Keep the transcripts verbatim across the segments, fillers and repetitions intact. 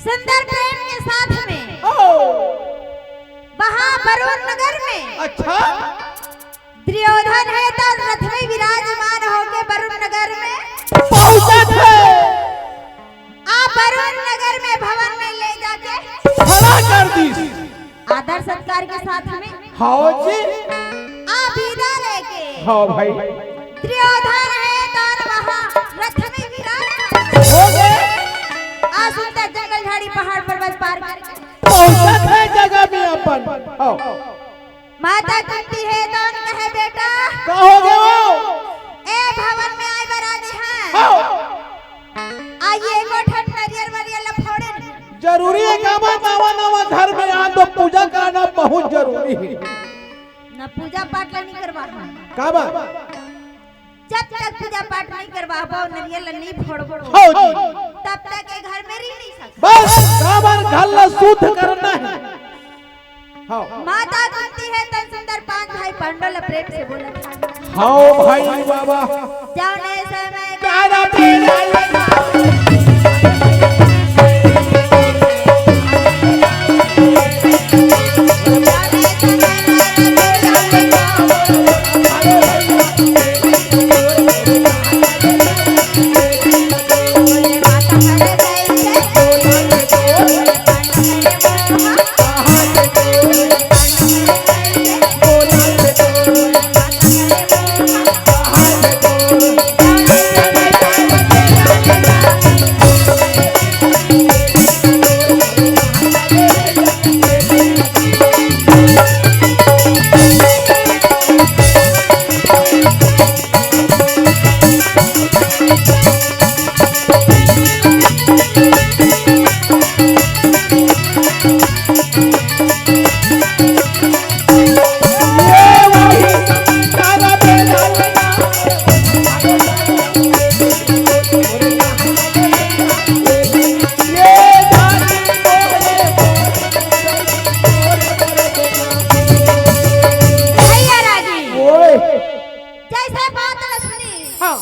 सुंदर प्रेम के साथ में ओ। वहाँ वरुण नगर में अच्छा। दुर्योधन हे त रथ में विराजमान होके वरुण नगर में पहुंचत हे। आ वरुण नगर में भवन में ले जाके खड़ा कर दिस। आदर सत्कार के साथ में हाँ जी। आ विदा लेके हाँ भाई। दुर्योधन हे त वहाँ रथ में विराजमान हो गए। आ सुंदर जंगल झाड़ी पहाड़ पर्वत पार करके पहुंचत हे जगह में अपन। हाँ। माता कुंती हे त कहे बेटा का हो गए हो? ए भवन में आए बर आगे हैं। हाँ। आ ये एगो ठन नरियर वरियर ला फोड़े नहीं। जरूरी हे काबर नवा नवा घर में आ तो पूजा कराना बहुत जरूरी हे। न पूजा पाठ ला नहीं करवा। काबर? जब तक पूजा पाठ नहीं करवाबो, नरियर ला नहीं फोड़बो, हाँ जी। तब तक ये घर में रह नहीं सकते। बस काबर घर ला शुद्ध करना हे। हाँ। माता कुंती हे त सुंदर पांच भाई पांडव ला प्रेम से बोला था। हाँ भाई बाबा। जाने समय कारा पे लाए ना। भैया राजी, ओए। जैसे बात ल सुनी, हाँ।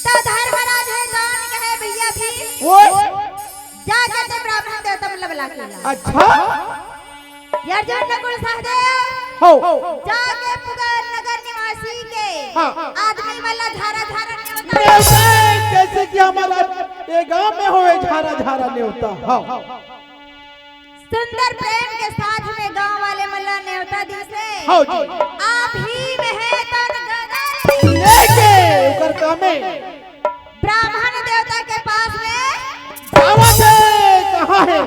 त धर्मराज हे जौन कहे भैया भी, ओए। जाके ते ब्राह्मण देवता मतलब लाके ला। अच्छा। अर्जुन नकुल सहदेव हो। जाके पुगन नगर निवासी के हाँ। आदमी वाला झारा झारा नेवता। नेवता, जैसे कि हमारा ये गांव में होए झारा झारा नेवता। हाँ। सुंदर प्रेम के साथ में गांव वाले मन ला नेवता दिसे। हाँ जी। आप ही में हे तन गदल। लेके ओकर कामे। ब्राह्मण देवता के पास में जावत हे, कहाँ हे?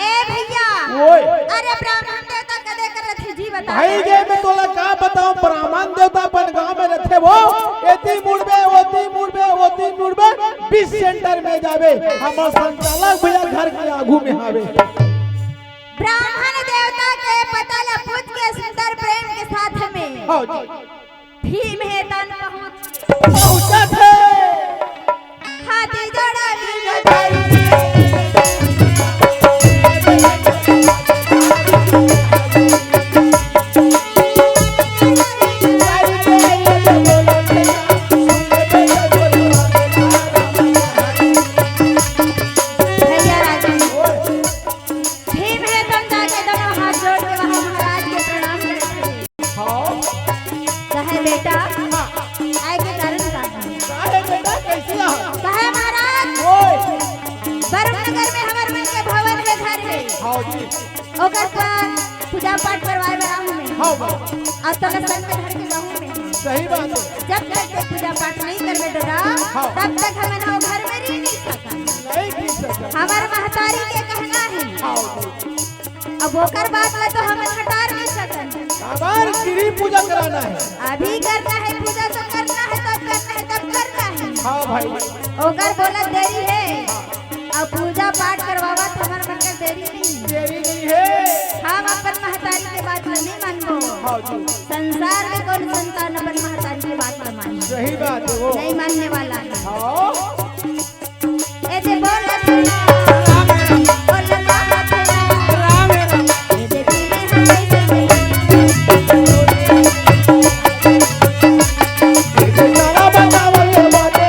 ए भैया, ओए। अरे ब्राह्मण देवता कदे कर रथे जी बता। भाई गे मैं तोला का बताऊं, ब्राह्मण देवता अपन गांव में रथे वो, एती मुड़बे, ओती मुड़बे, ओती मुड़बे, बीस सेंटर में जाबे, हमर संचालक भैया घर के आगू में हावे। ब्राह्मण देवता के पता ला पूछ के सुंदर प्रेम के साथ में हाँ जी। भीम हे तन पहुंच पहुंचत हे। हाथी जोड़ा वीर भैया राजा। भीम हे तन जाके दोनों हाथ जोड़ के वहाँ महाराज के प्रणाम करत हे। हाँ। कहे बेटा, हाँ। आए के कारण का है? का है बेटा, कैसे रहा? कहे महाराज, ओए। वरुण नगर में हमर मन के भवन हे, घर हे। हाँ जी। ओकर पर पूजा पाठ करवाए बर आहूँ मैं। हाँ बा। अउ तोला संग में धर के जाहूँ मैं। सही बात हे। जब तक ते पूजा पाठ नहीं करबे डोरा, हाँ। तब तक हमन ह घर में रह नहीं सकन। नहीं रह सकन। हमर महतारी के कहना हे। हाँ जी। अब ओकर बात ला तो हमन हटार नहीं सकन। काबर गिरी पूजा कराना हे। अभी करना हे पूजा तो करना हे, तब करना हे, तब करना हे। हाँ भाई। ओकर बोलत देरी हे। अब पूजा पाठ करवावत हमर मन के देरी नहीं। देरी नहीं हे। हम अपन महतारी के बात ला नहीं मानबो। हाँ जी। संसार में कौन संतान अपन महतारी के बात ला मानबो। सही बात हे वो। नहीं मानने वाला हे। हाँ। ए दे बोल राम राम। बोल राम राम। राम राम। ए दे तेरे हम कैसे मिले? ए दे तारा बतावल बाटे।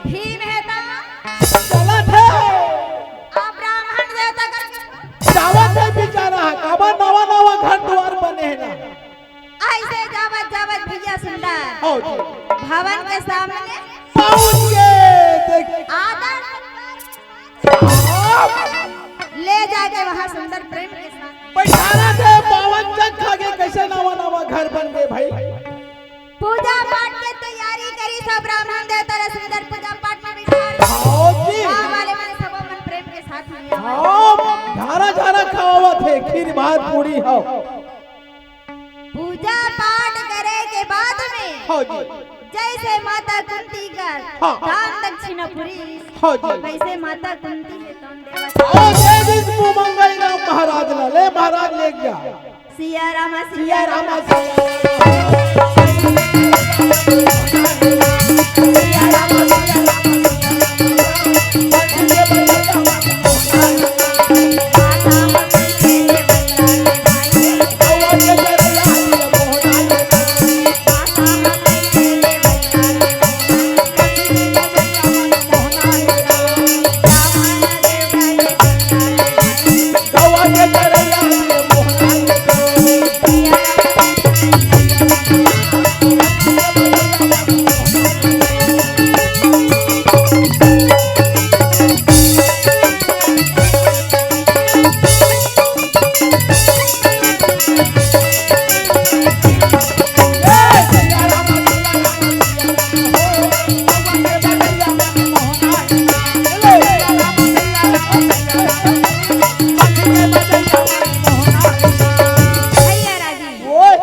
भीम हे त चलत हे। आ ब्राह्मण देवता कर जावत हे बेचारा ह, काबर नवा नवा घर दुआर बने हे ना। अइसे जावत जावत भइया सुंदर हो जी। भवन के सामने पहुंच के देख आदर ले जाके वहां सुंदर प्रेम के साथ बैठारा थे। पावन जग खागे कइसे नवा नवा घर बन गे भाई। पूजा पाठ के तैयारी करिस, सब ब्राह्मण देवता ला सुंदर पूजा पाठ में बिठार। हाँ जी। गाँव वाले मन सबो मन प्रेम के साथ मिले। हाँ, झारा झारा खवावत हे, खीर भात पूरी हो। पूजा पाठ करे के बाद में हाँ जी। जइसे माता कुंती कर हाँ। दान दक्षिणा पूरी, हाँ जी। वइसे माता कुंती हे तोन देवता। हाँ, दे दिस मुंह मंगई राम महाराज ला, ले महाराज ले जा। सिया रामा सिया रामा सिया रामा। भैया राजी, ओए।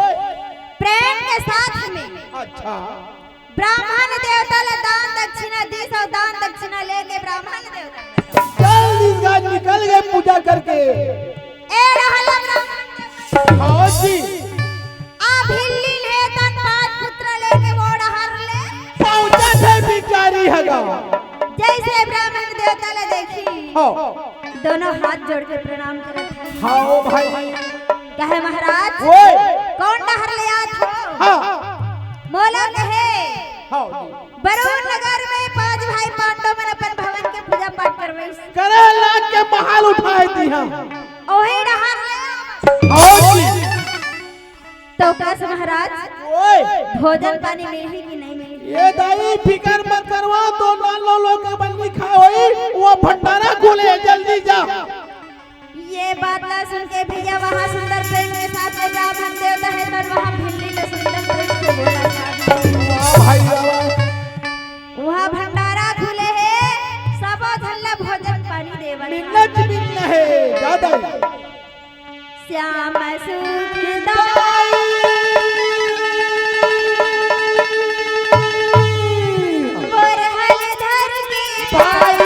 प्रेम के साथ में अच्छा। ब्राह्मण देवता ला दान दक्षिणा दीस अउ दान दक्षिणा लेके ब्राह्मण देवता चल दिस गाज निकल गे पूजा करके। ए रहला ब्राह्मण देवता। हाँ जी। आ भिल्ली ले तन पाँच पुत्र लेके वो डहर ले। पहुंचत हे बिचारी हगा। जइसे ब्राह्मण देवता ला देखी। हाँ। दोनों हाथ जोड़ के प्रणाम करत हे। हाँ ओ भाई। कहे महाराज, ओए। कौन डहर ले आत हो? हाँ। मोला कहे, हाँ। बरूर नगर में पांच भाई पांडव मन अपन भवन के पूजा पाठ करवइस। करे लाग के महल उठाय दिहा। ओही डहर ले आत। हाँ जी। तो कस महाराज, ओए। भोजन पानी मिलही कि नहीं मिलही? ए दाई, फिकर मत करवा, तो नान लो लोग के बन्नी खा होई, वो भंडारा खुले, जल्दी जा। ये बात ला सुन के भैया वहाँ सुंदर प्रेम के साथ में ब्राह्मण देवता हे, तब वहाँ भिल्ली ले सुंदर प्रेम से बोला था। वाह भाई वाह। वहाँ भंडारा खुले हे, सबो झन ला भोजन पानी देवत हे। मिन्नत मिन्न हे, ज्यादा ही। श्याम सुखदाई मोर हल धर के भाई।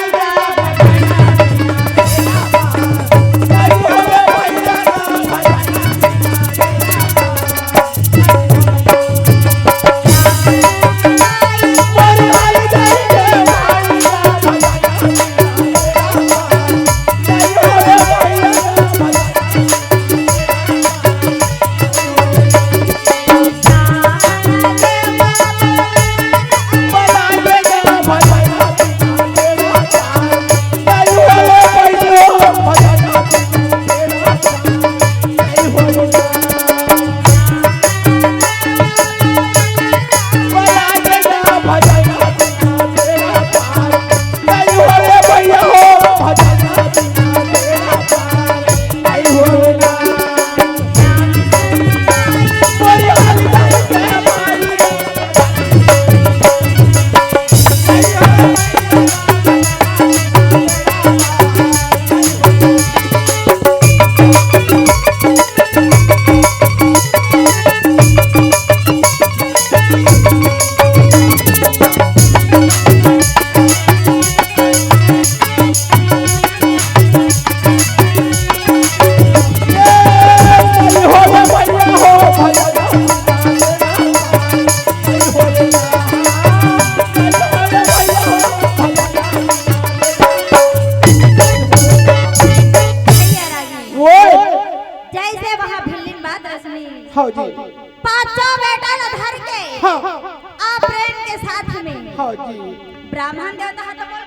देवता ह तो बोल।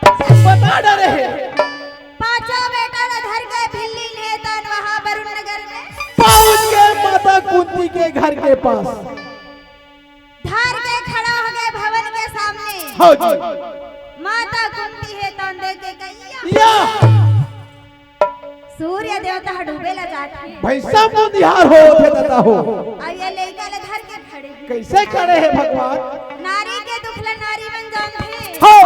बता डरे हे। पांचों बेटा ला धर के भिल्ली ले तन वहां वरुण नगर में। पहुंच के माता कुंती के घर के पास। धर के खड़ा हो गए भवन के सामने। हो जी। माता कुंती हे तन देख के कहिया। या। सूर्य देवता ह डूबे ला जात हे। भैंसा मुंदिहार हो थे दादा हो। अब ये लइका ला धर के खड़े हे। कैसे खड़े हे भगवान? नारी के दुख ला नारी मन जानथे। हो।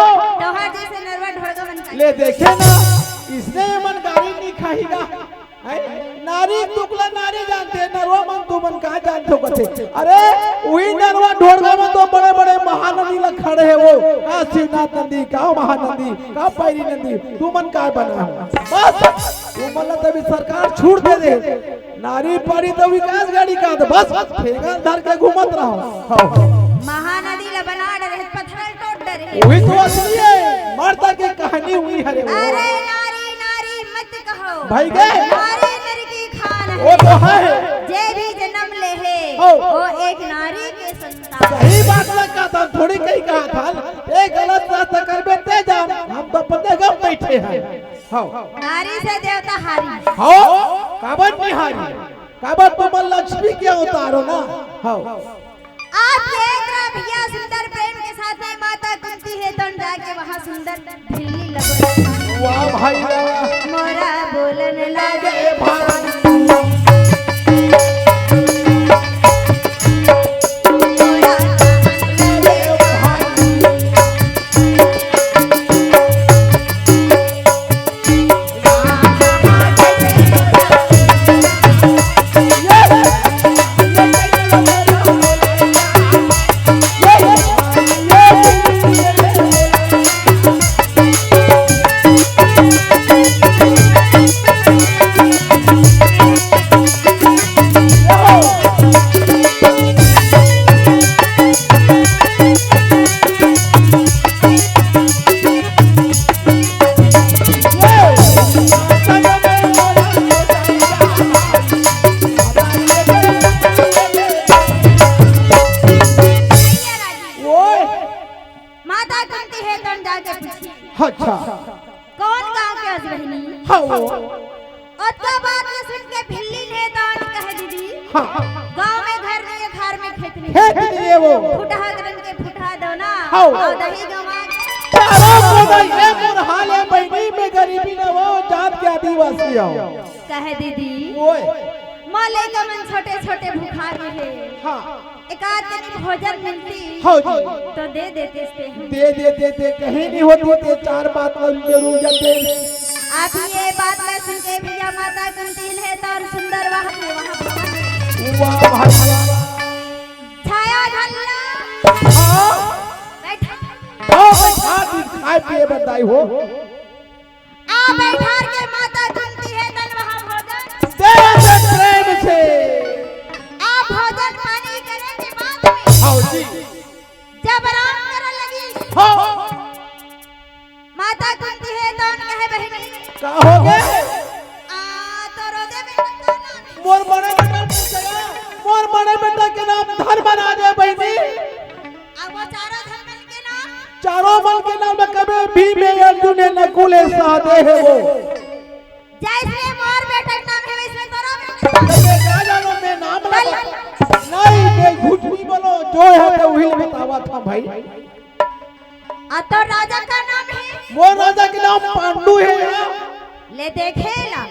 तोहर जैसे नरवा ढोड़गा मन का। ले देखे ना, इसने ये मन गारी नहीं खाही ना। हैं? नारी दुख ला नारी जानथे, नरवा मन तुमन का जानथो कथे। अरे, उही नरवा ढोड़गा मन तो बड़े-बड़े महानदी ला खड़े हे वो। का शिवनाथ नदी, का महानदी, का पैरी नदी, तुमन का बना हो? बस, तुमन ला तभी सरकार छूट दे दे। नारी पारी तो विकास गाड़ी का तो बस, ठेंगा धर के घूमत रहो। हो। महानदी ला बना डरे, पत्थर टोट डरे। वही तो असली है, मारता के कहानी हुई हरे वो। अरे नारी, नारी मत कहो। भाई के? नारी नर की खान वो है। तो है। जे भी जन्म ले हे, हो। वो एक नारी के संतान। सही बात ला कहा था, थोड़ी कहीं कहा था। एक गलत रास्ता करबे ते जान, हम तो अपने गम बैठे हैं। हो। नारी से देवता हारी। हो, काबर नहीं हारी? काबर तुमन लक्ष्मी के अवतार हो ना? हो। आप ये इतना भैया सुंदर प्रेम के साथ में माता कुंती हे तन जाके वहाँ सुंदर भिल्ली लगो। वाह भाई वाह। मोरा बोलन लागे ए भाई। मोरा बोलन लागे ए भाई। ओए। माता कुंती हे तन जाके पूछी। अच्छा। कौन गांव के हस बहिनी? हाँ, वो। ओतका बात ला सुन के भिल्ली ले दान कहे दीदी। हाँ। गांव में घर नहीं है, घर में खेत नहीं। खेत नहीं है वो। फुटहा करन के फुटहा दो ना। हाँ। और दही गंवा के। चारों को दही, ए मोर हाल है बहिनी में गरीबी ना वो जात के आदिवासी आओ। कहे दीदी। ओए। मोर लइका मन छोटे छोटे भुखा गे हे। हाँ। एकाध दिन भोजन मिलती हाँ जी। तो दे देते थे हम। दे दे दे दे कहीं नहीं होती ते चार बात ला जरूर जाते। आप ये बात ला सुन के भैया माता कुंती ले तो और सुंदर वहाँ के वहाँ भवन। वाह भाई वाह। छाया धल्ला। हाँ। बैठा। हाँ बैठा दी खाए पिए बताई हो। आ बैठार के माता कुंती हे तन वहाँ भोजन। दे दे प्रेम से। आ भोजन पानी करे के बाद में हाँ जी। जब आराम करे लगी। हाँ। माता कुंती हे तन कहे बहिनी। का हो गे? आ तो रो दे बेटा का नाम। मोर बड़े बेटा पूछेगा। मोर बड़े बेटा के नाम धन बना दे बहिनी। अब वो चारों धन मन के नाम? चारों मन के नाम में कबे भीम हे, अर्जुन हे, नकुल हे, सहदेव हे वो। जैसे मोर बेटा के नाम हे, वैसे तोरो बेटा के नाम। अरे, क्या जानो, मैं नाम लगा। नहीं, मैं झूठ नहीं बोलो, जो है तो वही बतावा था भाई। आ तो राजा का नाम हे? मोर राजा के नाम पांडु हे। ले देखे ला।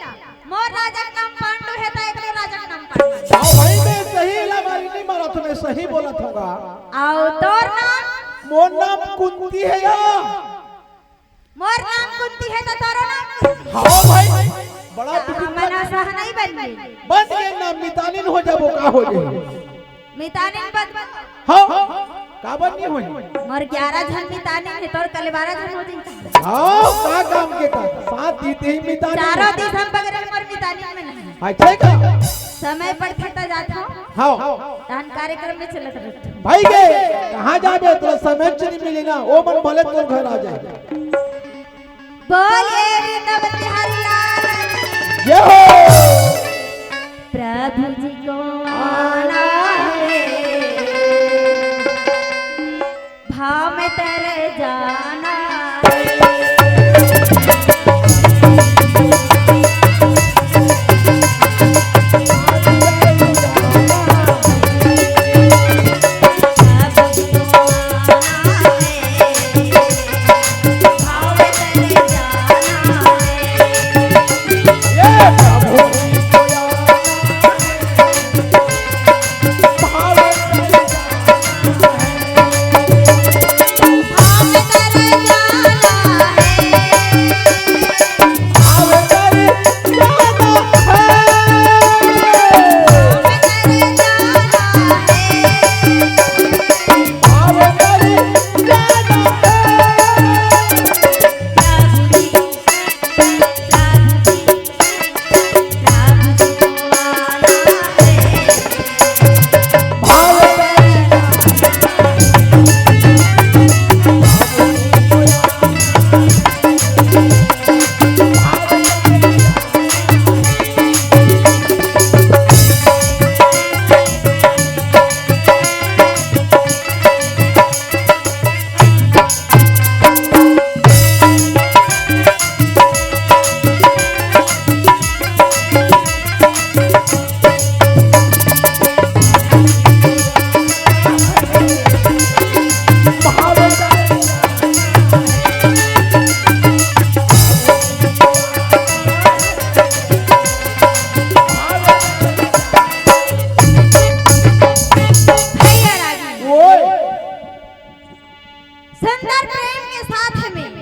मोर राजा के नाम पांडु हे, त एकरो राजा के नाम पांडु हे। हाँ भाई, मैं सही ला मारी नहीं मारा, तो मैं सही बोलत हूँगा। अउ तोर नाम? मोर नाम कुंती हे या। मोर नाम कुंती हे, त तोरो नाम कुंती? हाँ भाई, बड़ा हाँ, दुख मना सह नहीं बन गई। बन के नाम मितानिन हो जाबो, का हो जाए? मितानिन बन हाँ, काबर नहीं होई? मोर ग्यारह झन मितानिन हे, तोर कले बारह झन हो जाई। हाँ, का काम के था? साथ जीते ही मितानिन। चारों दिस हम बगरे मोर मितानिन में नहीं। अच्छा का? समय पर फिरता जात हो। हाँ। तहन कार्यक्रम में चलत रहत। भाई के, कहाँ जाबे? तोर समय च नहीं मिली ना, ओ मन भले तोर घर आ जाए। बोलिए वृंदावन बिहारी लाल की। जय हो। प्रभु जी को आना है, भाव में तर जाना।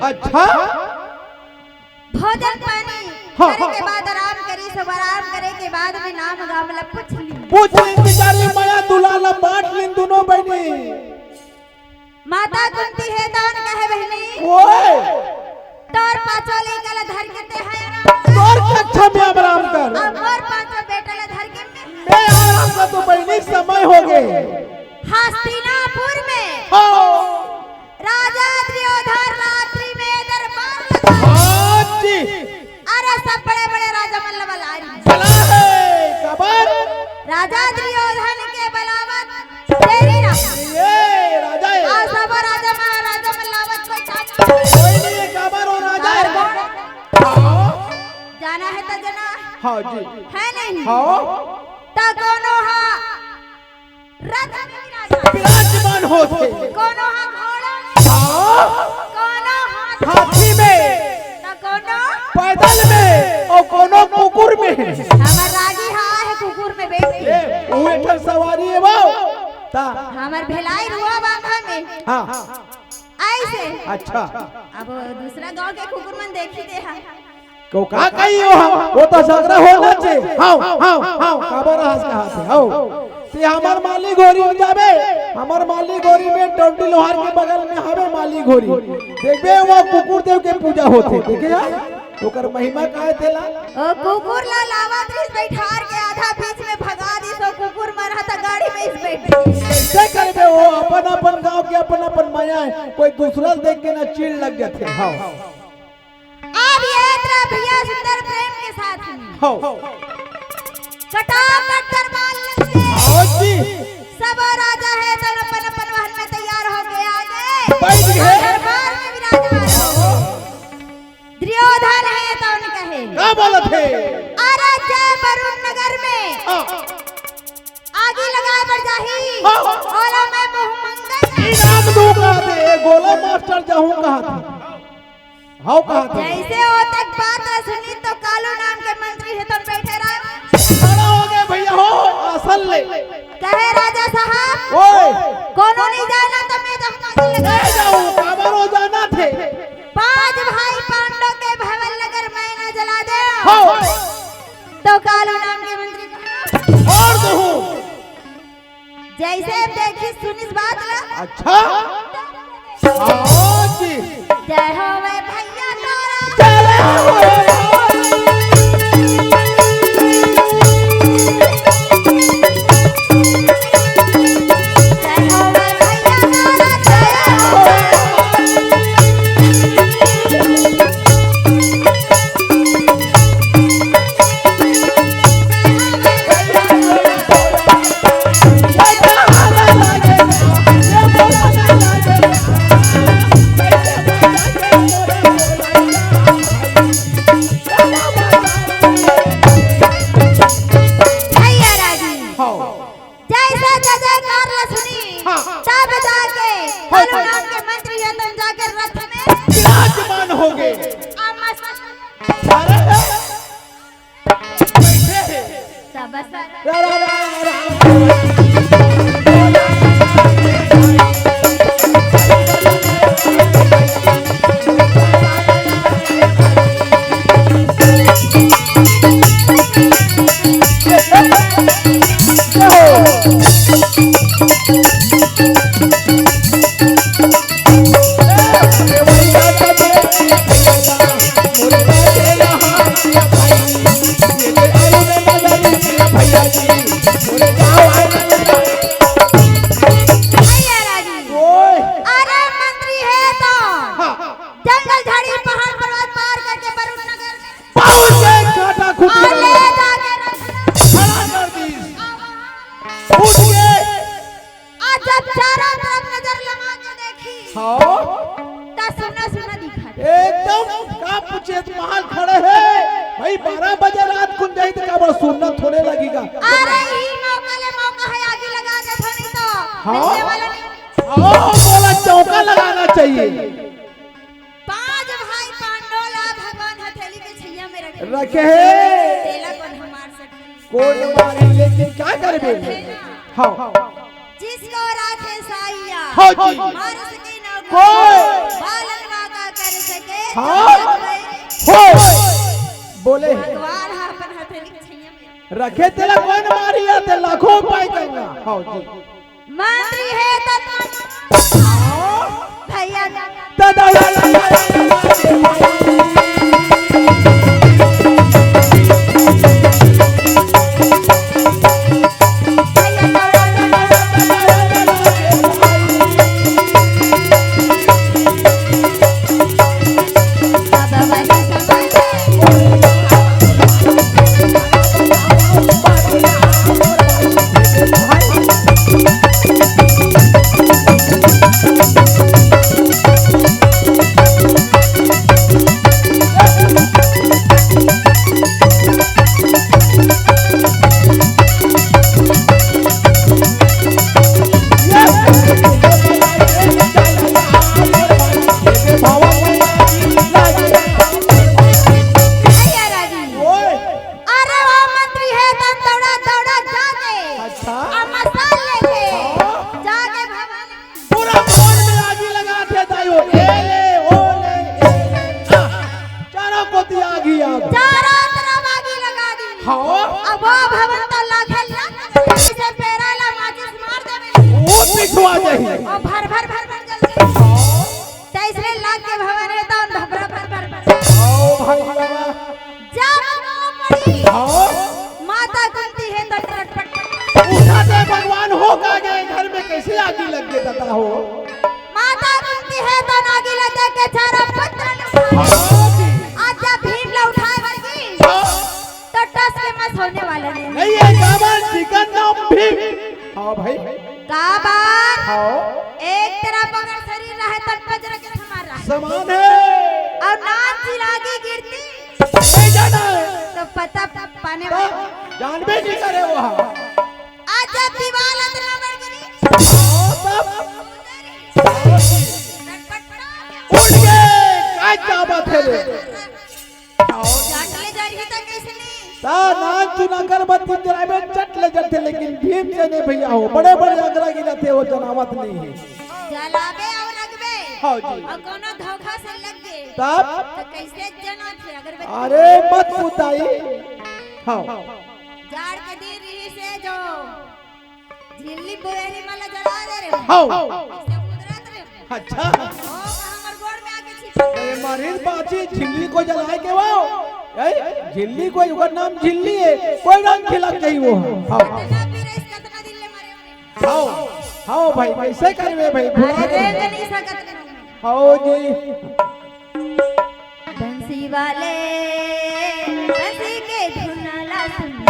अच्छा। भोजन पानी हाँ, करे हाँ। के बाद आराम करिस, सब आराम करे के बाद में नाम गाम ला पूछ ली। पूछ ली बेचारी मया दुलार ला, बांट लीन दुनों बहिनी। माता कुंती हे तौन कहे बहिनी, ओए। तोर पांचों लइका ला धर के ते हे आराम कर। तोर कक्षा में आराम कर। अब मोर पांचों बेटा ला धर के मैं मैं आराम कर तो बहिनी, समय हो गए। हस्तिनापुर में हाँ। राजा दुर्योधन रात्रि में दरबार लगा। हाँ जी। अरे सब बड़े बड़े राजा मन ला बला रही। बला हे, काबर? राजा दुर्योधन के बलावत देरी ना। ये राजा हे। आ सब राजा महाराजा मन ला आवत कोई काम नहीं। कोई नहीं हे, काबर वो राजा हे? काबर? हाँ। जाना हे तो जाना। हाँ जी। हे नहीं? हाँ। त कोनो हा रथ में विराजमान। विराजमान होथे। कोनो हा घोड़ा में। हाँ। कोनो हाथी हाथी में। त कोनो पैदल में अउ कोनो कुकुर में। हमर रागी हा हे कुकुर में बैठ के। ए, वो एक ठन सवारी हे वो। ता। हमर भिलाई रुआ बांधा में। हाँ। ऐसे। अच्छा। अब दूसरा गांव के कुकुर मन देखी दे हा। को का कही हो हम? वो तो सगरा होना चाहिए। हाँ, हाँ, हाँ, काबर हंस के हाथ है। हाँ। ते हमर माली घोरी में जाबे, हमर माली घोरी में टोंटी लोहार के बगल में हवे माली घोरी। देखबे वो कुकुर देव के पूजा होथे, देखे जा? ओकर महिमा का हे तेला? ओ कुकुर ला लावत रिस बैठार के आधा बीच में भगा दिस, ओ कुकुर मन ह त गाड़ी में इस बैठ। कैसे करबे वो? अपन अपन गांव के अपन अपन मया हे, कोई दूसरा देख के ना चिढ़ लग जाथे। हाँ। अब ये तरह भैया सुंदर प्रेम के साथ में हाँ। कटाकट दरबार लगथे। हाँ जी। सब राजा हे तो अपन अपन महल में तैयार होके आ गए। बैठ गए। दरबार में विराजमान हो। दुर्योधन हे तो उनका हे। का बोलत हे? अरे जय वरुण नगर में हाँ। आगी लगाए बर जाही। हाँ। ओला मैं मुंह मंगल इनाम दूंगा दे, गोला मास्टर जाहूं कहा था। हाव कहा था। जैसे ओतक बात ला सुनी तो कालू नाम के मंत्री हे तो बैठे रहे। खड़ा हो गए भैया हो, आसन ले। कहे राजा साहब, ओए। कोनो नहीं जाना तो मैं जाऊंगा आसन ले। नहीं जाऊं, काबर हो जाना थे। पांच भाई पांडव के भवन नगर मैं ना जला दे। हाव। तो कालू नाम के मंत्री कहा। और कहूं। जैसे देखिस सुनिस बात ला। अच्छा। हाँ जी। जय होवे भैया तोरा। जय होवे। जय होवे भैया तोरा, जय होवे। भैया राजी। हाँ। जैसे जय जयकार ला सुनी, हाँ। तब जाके हाँ, कालू हाँ। नाम के मंत्री हे तब जाके रथ में विराजमान हो गए। आ मस्त अरे, बैठे हैं। सब सर रा, रा, रा, रा। भैया राजी। ओए। अरे मंत्री हे तो हाँ। जंगल झाड़ी पहाड़ पर्वत पार करके वरुण नगर में पहुंच गए काटा खुटी और ले जाके रख खड़ा कर दी। उठ गए। आज जब चारों तरफ नजर लगा के देखी, हाँ। त सुना सुना दिखा दे। एकदम का पूछे, महल खड़े हे भाई, बारह बजे रात कुन जाई त काबर सुन्नत होने लगेगा। अरे, ई मौका ले मौका हे, आगी लगा दे थोड़ी तो। हाँ। मिलने वाला नहीं। हाँ, बोला चौका लगाना चाहिए। पांच भाई पांडव ला भगवान हथेली के छैया में रखे। रखे हे। तेला कौन मार सके? कोई मारे, लेकिन क्या करबे? है ना? हाँ। जिसको राखे साइया, हाँ जी। मार सके ना कोई। बालन वाका कर हाँ। हो। बोले हे। भगवान ह अपन हथेली के छैया में रखे, तेला कोन मारी हे, ते लाखों उपाय करना। हाँ जी। मंत्री हे त भैया। भैया राजी। ओए। अरे वो मंत्री हे त दौड़ा दौड़ा जाके अच्छा। अउ मसाल लेके हाँ। जाके भवन पूरा भवन में आगी लगा दे दाई हो। ए ले, ओ ले, ए ले। हाँ। चारों कोती आगी, आगी। चारों तरफ आगी लगा दी। हाँ। अब वो भवन तो लाखे लाख जैसे पेरा ला माचिस मार देवे। वो पिछुआ जाही। अउ भर भर भर भर जल गई। जैसे लाग के भवन हे त भर भर भर भर। आओ भाई बाबा। जब वो पड़ी, हाँ। माता कुंती हे त टटपट। उठा दे भगवान, हो का गे, घर में कैसे आगी लग गे दादा हो? माता कुंती हे त आगी लग गे के चारा पत्थर हाँ जी। आज जब भीम ला उठाए बर गिस, हाँ। त टस के मस होने वाला नहीं। नहीं, ये बाबा चिकन नाम भीम। हाँ भाई। का बात? हाँ। एक तरफ अगर शरीर रहे त बज्र के समान रहे। समान हे। अउ नान चिलागी गिरती नहीं जाना हे। त पता पाने वाला। जानबे नहीं करे वो। आज जब दीवाल अतना बड़ गिरी। हाँ, तब। उड़ गे। का, का बात हे रे? जट ले जरही त कइसे नहीं? त नान चुन अगरबत्ती जलाबे, जट ले जरथे, लेकिन भीमसेन भैया हो, बड़े बड़े अगरा गिराथे, वो जनावत नहीं हे। जलाबे अउ रखबे। हाँ जी। अउ कोनो धोखा से लग गे। तब? त कइसे जनाथे अगरबत्ती? अरे मत पुताई। हाँ। जाड़ के दिन रहिसे जो झिल्ली बोएरी मन ला जला दे रे। हाँ। अइसे कुदरत रे। अच्छा। ओ, हमर गोड़ में आके छिपा। ए, मरीज बाची झिल्ली को जलाए के वो। ए, झिल्ली कोई, ओकर नाम झिल्ली हे। कोई नाम खिला चाहिए वो। हाँ। कतना पी रहिस, कतना दिन ले मरे होने। हाँ, हाँ भाई, कइसे करबे भाई? अरे, रेंग नहीं सकत रे। हाँ जी। बंसी वाले, बंसी के धुन ला सुना।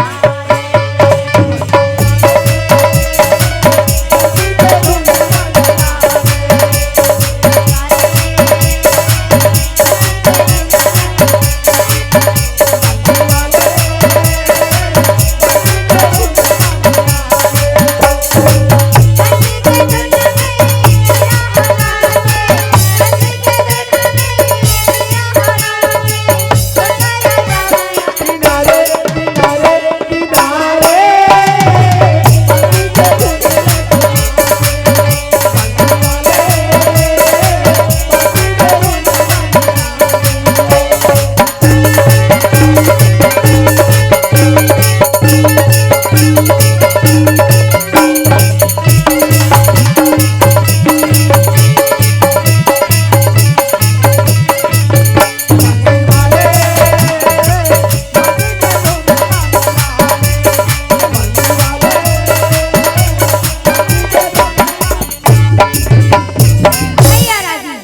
भैया राजी,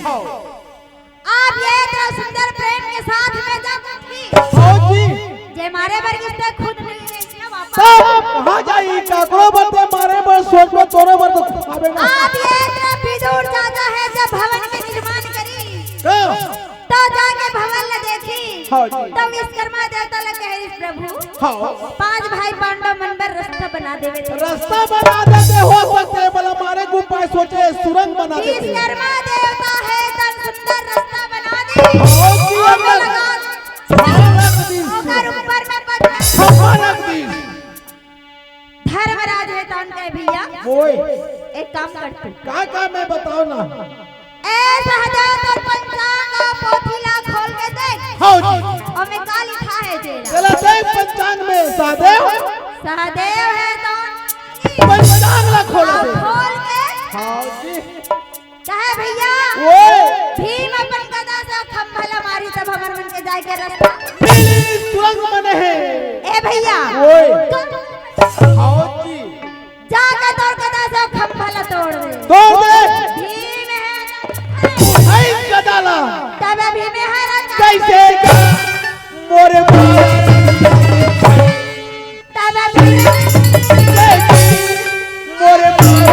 आप ये इतना सुंदर प्रेम के साथ में जब उठी, हाँ जी। जे मारे बर गिस ते खुद नहीं रहिस ना वापस। तब कहाँ जाही, काकरो बर ते मारे बर सोचबे, तोरे बर तो आबे ना। आप ये इतना विदुर चाचा हे, जब भवन के निर्माण करिस, हाँ। त जाके भवन ला देखिस, हाँ जी। त विश्वकर्मा देवता ला कहिस, प्रभु, हाँ। पांच भाई पांडव मन बर रस्ता बना देवे ते। रस्ता बना देते, हो सकथे, भला मारे के उपाय सोचे, सुरंग बना देते। विश्वकर्मा देवता हे, त सुंदर रस्ता बना दिस। हाँ जी, अउ अंदर लगा, हाँ, रख दिस। ओकर ऊपर में पत्थर। खंभा रख दिस। धर्मराज हे त कहे, भैया, ओए। एक काम कर तू। का काम हे बताओ ना। ए सहदेव, तोर पंचांग अउ पोथी ला महादेव। सहदेव हे तो पंचांग ला खोल दे। खोल के। हाँ जी। कहे भैया, ओए। भीम अपन गदा से खंभा ला मारी, तब हमर मन के जाए के रास्ता मिली सुरंग बने हे। ए भैया, ओए। तू हाँ जी। जाके तोर गदा से खंभा ला तोड़ दे। तोड़ दे। भीम हे। उठाई गदा ला। तब भीम हे राजा। कैसे मोरे तब भीम मोरे भीम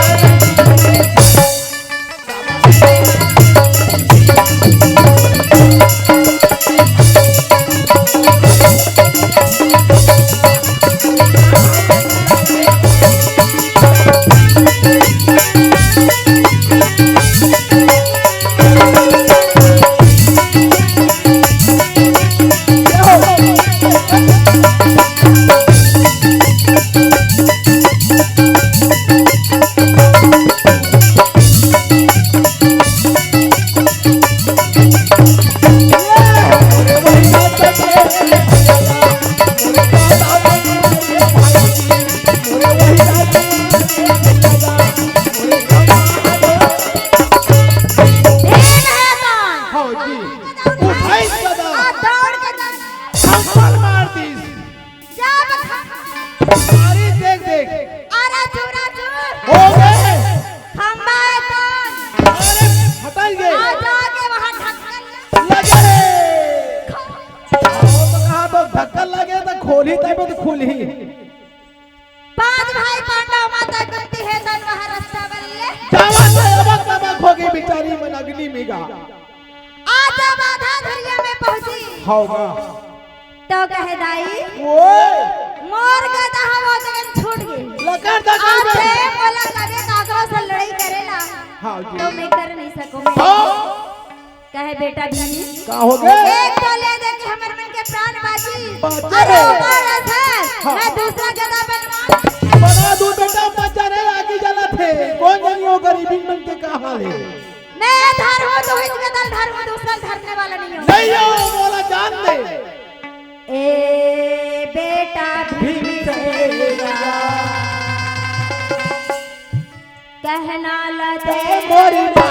हे तो। हाँ जी। उठाई गदा। आ दौड़ के जा। थप्पड़ मार दीस। जा बखा। अरे देख देख। अरे चूरा चूर। हो गए। खंभा हे तो। अरे हटाई गए। आ जाके वहाँ ढक्कन लगे। खो- हाँ, तो कहा तो ढक्कन लगे तो खोली तब तो खुली। पांच भाई पांडव माता कुंती हे तन वहाँ रास्ता बन ले। जावा तो अबक तबक होगी बेचारी मन अग्नि में गा। आज जब आधा धरिया में पहुंची। होगा। तो कहे दाई। ओए। मोर गदा ह वो जगन छूट गई। लकर दकर आज में। से मोला लगे काकरो से लड़ाई करेला। हाँ जी। तो मैं कर नहीं सकूं मैं। हाँ। कहे बेटा भीम। का हो गए? एक तो ले दे के हमर मन के प्राण बाजी। बाजे। अरे ओ बारह सर, हाँ। मैं दूसरा गदा बनवा। बना दू बेटा, मजा नहीं आगी जला थे। कौन जानी वो गरीबी मन के का हाल है? मैं धर हूँ, तू हिच गदल धर हूँ, दूसरा धरने वाला नहीं हूँ। नहीं हो, बोला जान दे। ए बेटा भीम से कहना ला दे। मोरी माँ।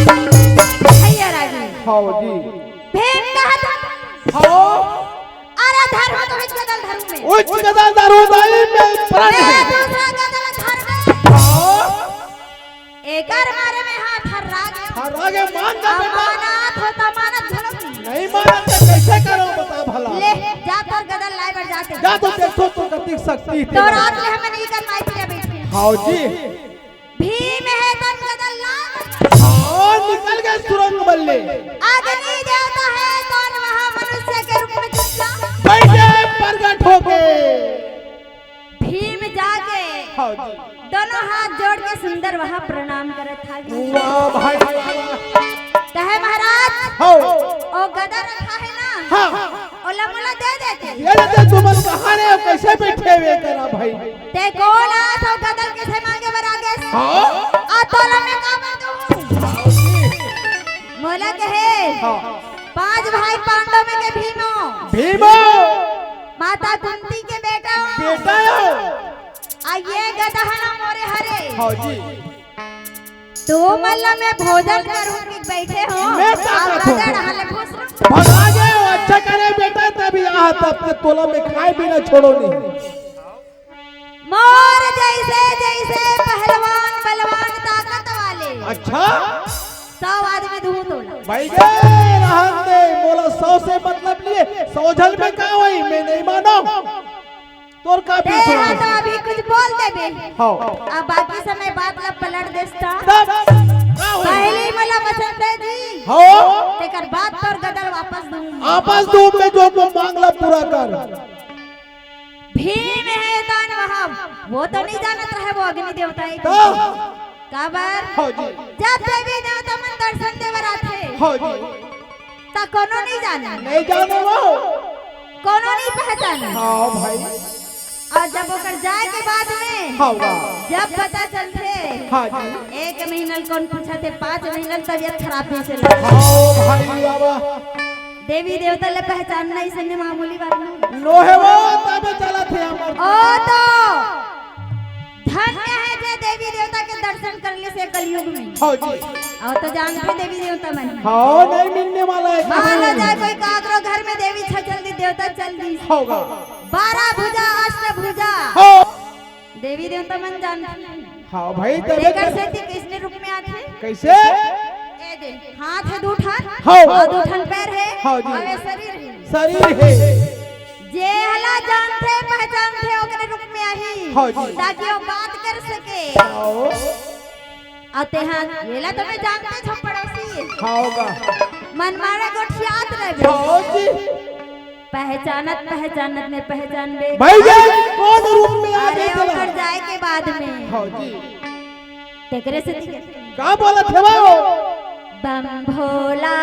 भैया रागी। हाँ जी। भीम कहत हन। हाँ। अरे धर्म तो उच्च गदल धर्म में। उच्च गदल धर्म दाई में प्रण मैं है। दूसरा गदल धर्म में। हाँ। एकर मारे में हाथ हर राग। हर राग मान जा बेटा। अमानत हो तो अमानत घलो की। नहीं मानत तो कैसे करो बता भला। ले जा तोर गदल लाए बर जाते। जा तो देखो तो कतिक शक्ति थे। तो रात में हमें नहीं कर पाई फिर बैठ के। हाँ जी। भीम हे तन गदल लाग। हाँ, निकल गए सुरंग बल्ले। अग्नि देवता हे तन वहाँ मनुष्य के रूप में जुटला। बैठे प्रगट होके। भीम जाके हाँ जी। दोनों हाथ जोड़ के सुंदर वहाँ प्रणाम करत हावे। वाह भाई, वाह, वाह। कहे महाराज, हाँ। ओ गदा रखा है ना? हाँ। ओला मोला दे देते। ये लेते तुमन कहाँ रे, कैसे बैठे हुए करा भाई? ते कोन आत हो गदल के से मांगे बर आगे? हाँ? आ तोला मैं का बता दूँ? मोला कहे, हाँ। पांच भाई पांडव में के भीमो। भीमो। माता कुंती के बेटा हो। बेटा हो। आ ये गदहना मोरे हरे। हाँ जी। तो मतलब मैं भोजन करूँ कि बैठे हो? मैं क्या आप करूँ? गदड़ हले फुसरो। भगा गए हो, अच्छा करे बेटा, तभी यहाँ तक। तोला मैं खाए बिना छोड़ो नहीं। मोर जइसे जइसे पहलवान बलवान ताकत वाले। अच्छा। सौ आदमी दूहूं तोला। भाई गे, रहन दे, मोला सौ से मतलब नहीं हे, सौ झन में का होही, मैं नहीं मानों। तोर का ते बीच हा में? तो अभी कुछ बोल देबे। हाँ। अब बाकी समय बात ला पलट देस ता। तब का होही? पहली मोला बसंत जी। हाँ। तेकर बाद तोर गदर वापस दूं। वापस दूं मैं जो, जो मांग ला पूरा कर। भीम हे दानव, वो तो नहीं जानत रहे वो अग्नि देवता हे। तो? काबर? हाँ जी। जब देवी देवता मन दर्शन दे बर आथे, हाँ जी। त कोनो नहीं जाने। नहीं जाने वो। कोनो नहीं पहचाने। हाँ भाई। अउ जब ओकर जाए के बाद में, हाँ वाह। जब पता चलथे, हाँ जी। एक महीना ल कोन पूछथे, पाँच महीना ल तबीयत खराब जइसे लगथे। हाँ भाई, वाह, वाह। देवी देवता ल पहचानना अइसने मामूली बात नोहे। नोहे वो, तबे चलत हे हमर। ओ तो धन्य हे जे देवी देवता के दर्शन कर लिस हे कलयुग में। हाँ जी। अउ तो जानथे देवी देवता मन। हाँ, नहीं मिलने वाला हे। मान लो जाए कोई काकरो घर में देवी छचल दिस, देवता चल दिस। होगा। बारह भुजा, अष्ट भुजा। हाँ। देवी देवता मन जानथे। हाँ भाई, तबे तेकर तो। सेती कइसने रूप में आथे? कइसे? ए दे, हाथ हे दू ठन, हाँ। अउ दू ठन पैर हे, हाँ जी। अउ ए शरीर हे। शरीर हे। जे हला जानथे, पहचानथे, ओकरे रूप में आही, हाँ जी। ताकि वो बात कर सके। हाँ। अउ तेहा, एला तो मैं जानथों, पड़ोसी। हाँ, होगा। मनमाना गोठियात रहिबे। हाँ जी। पहचानत पहचानत में पहचानबे। भाई जी, कोन रूप में आ अरे, गए तेला? ओकर जाए के बाद में। हाँ जी। तेकरे से दिखे। का बोलत हे वो? बम भोला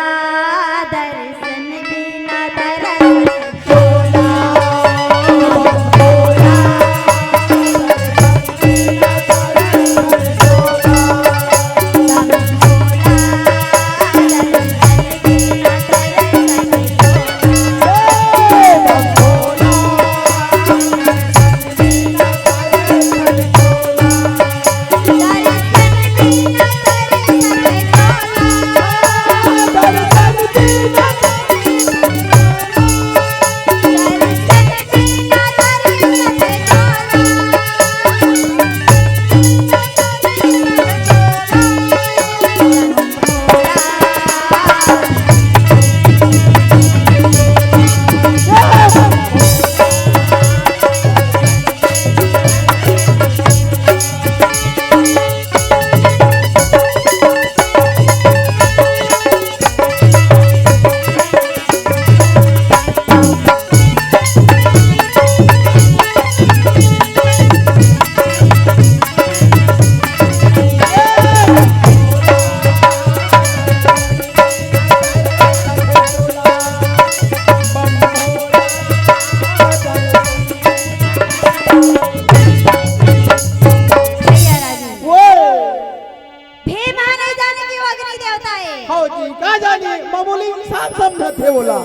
दर्शन बिना दरस चोला। भीम ह नहीं जाने कि वो अग्नि देवता हे। हाँ जी, का जानी, मामूली इंसान समझत हे ओला।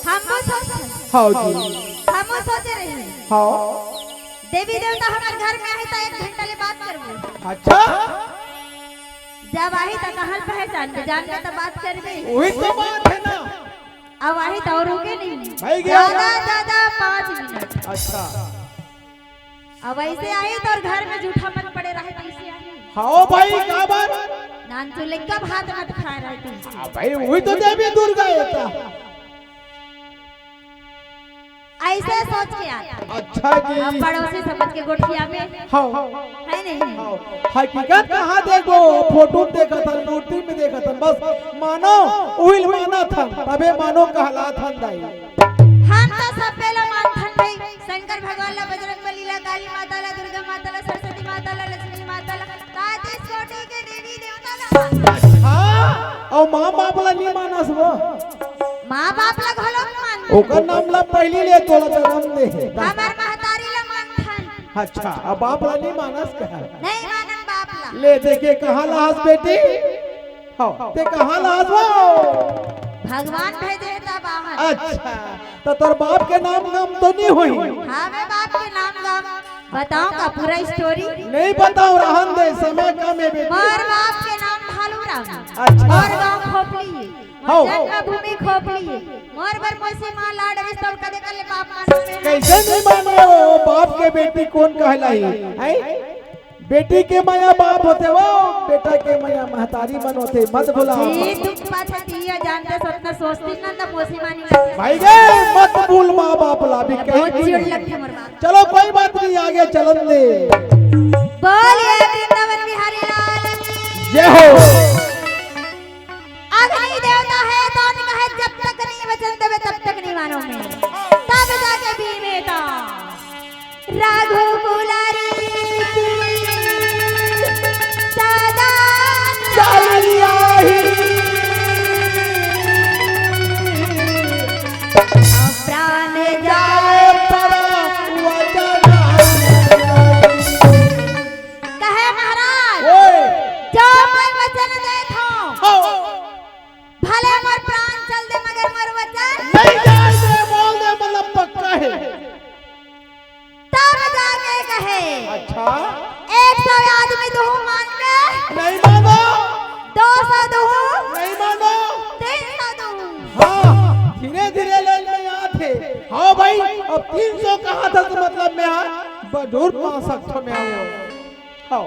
हम वो सोच हाँ जी। हम वो सोचे रही। हाँ। देवी देवता हमर घर में आही त एक घंटा ले बात करबो। अच्छा। जब आही त कहाँ पहचानबे, जानबे त बात करबे। वही तो बात हे ना। अब आही त अउ रुके नहीं। भाई गया। ज्यादा, ज्यादा पाँच मिनट। अच्छा। अब अइसे आही त घर में जूठा मत पड़े रहे, तइसे आही। हाँ भाई, का बात? नानचुन लइका भात मत खाए रहे, तइसे। हाँ भाई, वही तो देवी दुर्गा हे त। अइसे सोच के आथे। अच्छा जी। अब पड़ोसी समझ के गोठिया में। हाँ। हे नहीं? हाँ। हकीकत कहाँ देखबो? फोटो में देखत हन, मूर्ति में देखत हन, बस मानो, उहिल मानत हन, तभे मानो कहलात हन दाई। हम तो सब्बे ला मानथन भाई, शंकर भगवान ला, बजरंग बली ला, काली माता ला, दुर्गा माता ला, सरस्वती माता ला, लक्ष्मी माता ला, तैंतीस कोटि के देवी देवता ला। हाँ, अउ माँ बाप ला नहीं मानस वो। माँ बाप ला घलो मानथन। ओकर नाम ला पहिली ले, तोला जन्म दे हे। हमर महतारी ला मानथन। अच्छा, अब बाप ला नहीं मानस का? नहीं मानन बाप ला। ले देखे कहाँ ला हस बेटी? हाँ, ते कहाँ ला हस वो? भगवान भेजे हे तब आहन। अच्छा, त तोर बाप के नाम गाम तो नहीं होही? हाँ, मैं बाप के नाम गाम। बताओ का पूरा story? नहीं बताओ, रहन दे, समय कम हे बेटी। मोर बाप के नाम भालू राम। अच्छा। मोर गाँव खोपली हे। मोर हाँ। जन्मभूमि खोपली हे। मोर बर मौसी माँ लाड रहिस, तब कदे कर ले बाप मानो में। कइसे नइ माने वो? बाप के बेटी कोन कहलाही? हैं? बेटी के मया बाप होथे वो, बेटा के मया महतारी मन होथे, मत भुला। जी, तुम पाछे दिया जानते सतना सोचती ना तो मौसी मानी लगती। भाई गे, मत भूल माँ बाप ला भी कहीं बहुत भी चिड़ नहीं। लगती मोर बात। चलो कोई बात नहीं, आगे चलन दे। बोलिए वृंदावन बिहारी लाल की। जय हो। अग्नि देवता हे तो कहे जब तक नहीं वचन देवे तब तक नहीं मानो में। तब जाके भीम हे तो रघुकुल रीति सदा चलिया ही। प्राण जाए पर वचन। कहे महाराज, ओए। जो मैं वचन देत हूँ, हो। भले मोर प्राण चल दे, मगर मोर वचन नहीं जाए दे, बोल दे, मतलब पक्का है। तब जाके कहे, अच्छा। एक सौ आदमी दुहूँ मान ले, नहीं मानो। दो सौ दुहूँ, नहीं मानो। तीन सौ दुहूँ। हाँ, धीरे धीरे ले में आथे। हाँ भाई, अब तीन सौ कहा था तो मतलब में आ, जरूर पा सकता मैं आओ। हाँ।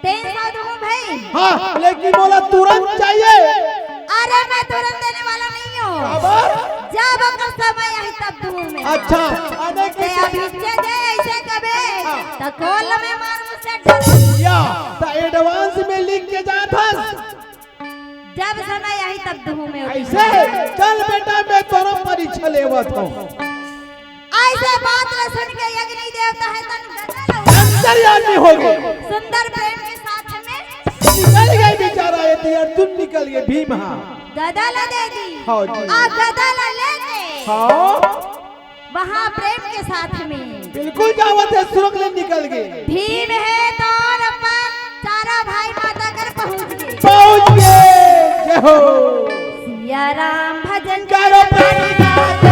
तीन सौ दुहूँ भाई। हाँ, लेकिन मोला तुरंत चाहिए। अरे, मैं तुरंत देने वाला नहीं हूँ। काबर? जब अगर समय आही तब दुहूँ मैं। अच्छा, अने ते किसी अभी जे दे ऐसे कबे, हाँ। त कोल में मार मुझसे डर। या, त advance में लिख के जात हस। जब समय आही तब दुहूँ मैं। ऐसे? चल बेटा, मैं तोरो परीक्षा लेवत हूँ। ऐसे बात ला सुन के अग्नि देवता हे तन गदा ला अंतर्यामी हो गए। सुंदर प्रेम के साथ में निकल गए बेचारा, ये तो अर्जुन निकल गए, भीम हाँ। गदा ला दे दी। हाँ जी। आ गदा ला लेके हाँ। वहाँ प्रेम के साथ में बिल्कुल जावत हे, सुरंग ले निकल गए। भीम हे तो अपन चारा भाई माता कर पहुँच गए। पहुँच गए। जय हो। सिया राम भजन करो प्राणी नाथ।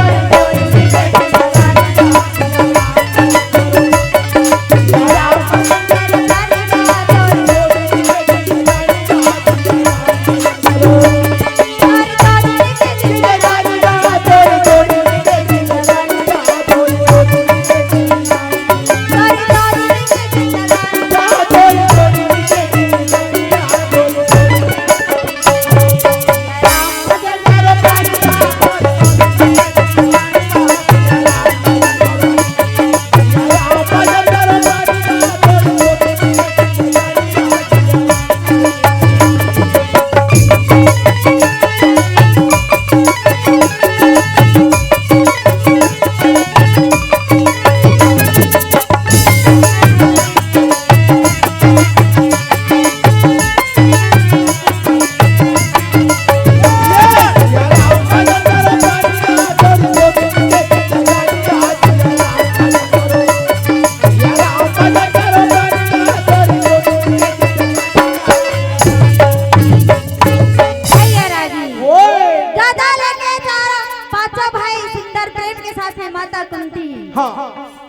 भैया राजी। ओए। गदा लेके चारों पांचों भाई सुंदर प्रेम के साथ है माता कुंती। हाँ।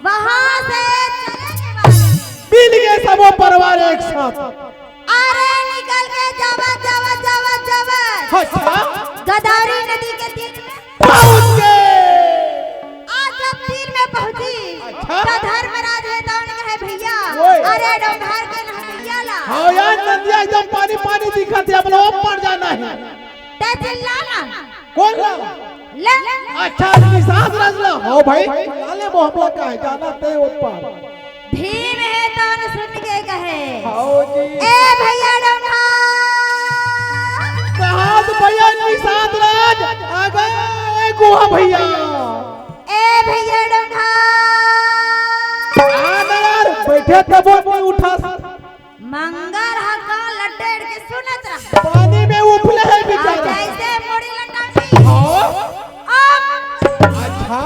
वहाँ से चले के बाद मिल गए सबो परिवार एक साथ। अरे निकल के जावा, जावा, जावा, जावा। अच्छा। गोदावरी नदी के तीर में पहुंच गए। आज जब तीर में पहुंची, अच्छा। तो धर्मराज हे तो उन्हें कहे, "भैया, ओए। अरे डोंगहर के नहबैया ला।" हाँ यार, नदिया एकदम पानी पानी दिखत हे, अब लोग ऊपर जाना है। ते चिल्ला ना। कौन ला? ले। अच्छा, निषाद राज ला। हाँ भाई, ला ले, वो हमला का है, जाना ते ऊपर। भीम हे तो सुन के कहे, हाओ जी। ए भैया डोंगहर। कहाँ से भैया निषाद राज? आ गए गुहा भैया। ए भैया डोंगहर। आ ना यार, बैठे तब नहीं उठा। मंगर ह का लटेड़ के सुनत रहा। पानी में उफले हे बेचारा। जैसे मुड़ी लटानी। हाँ। अब अच्छा।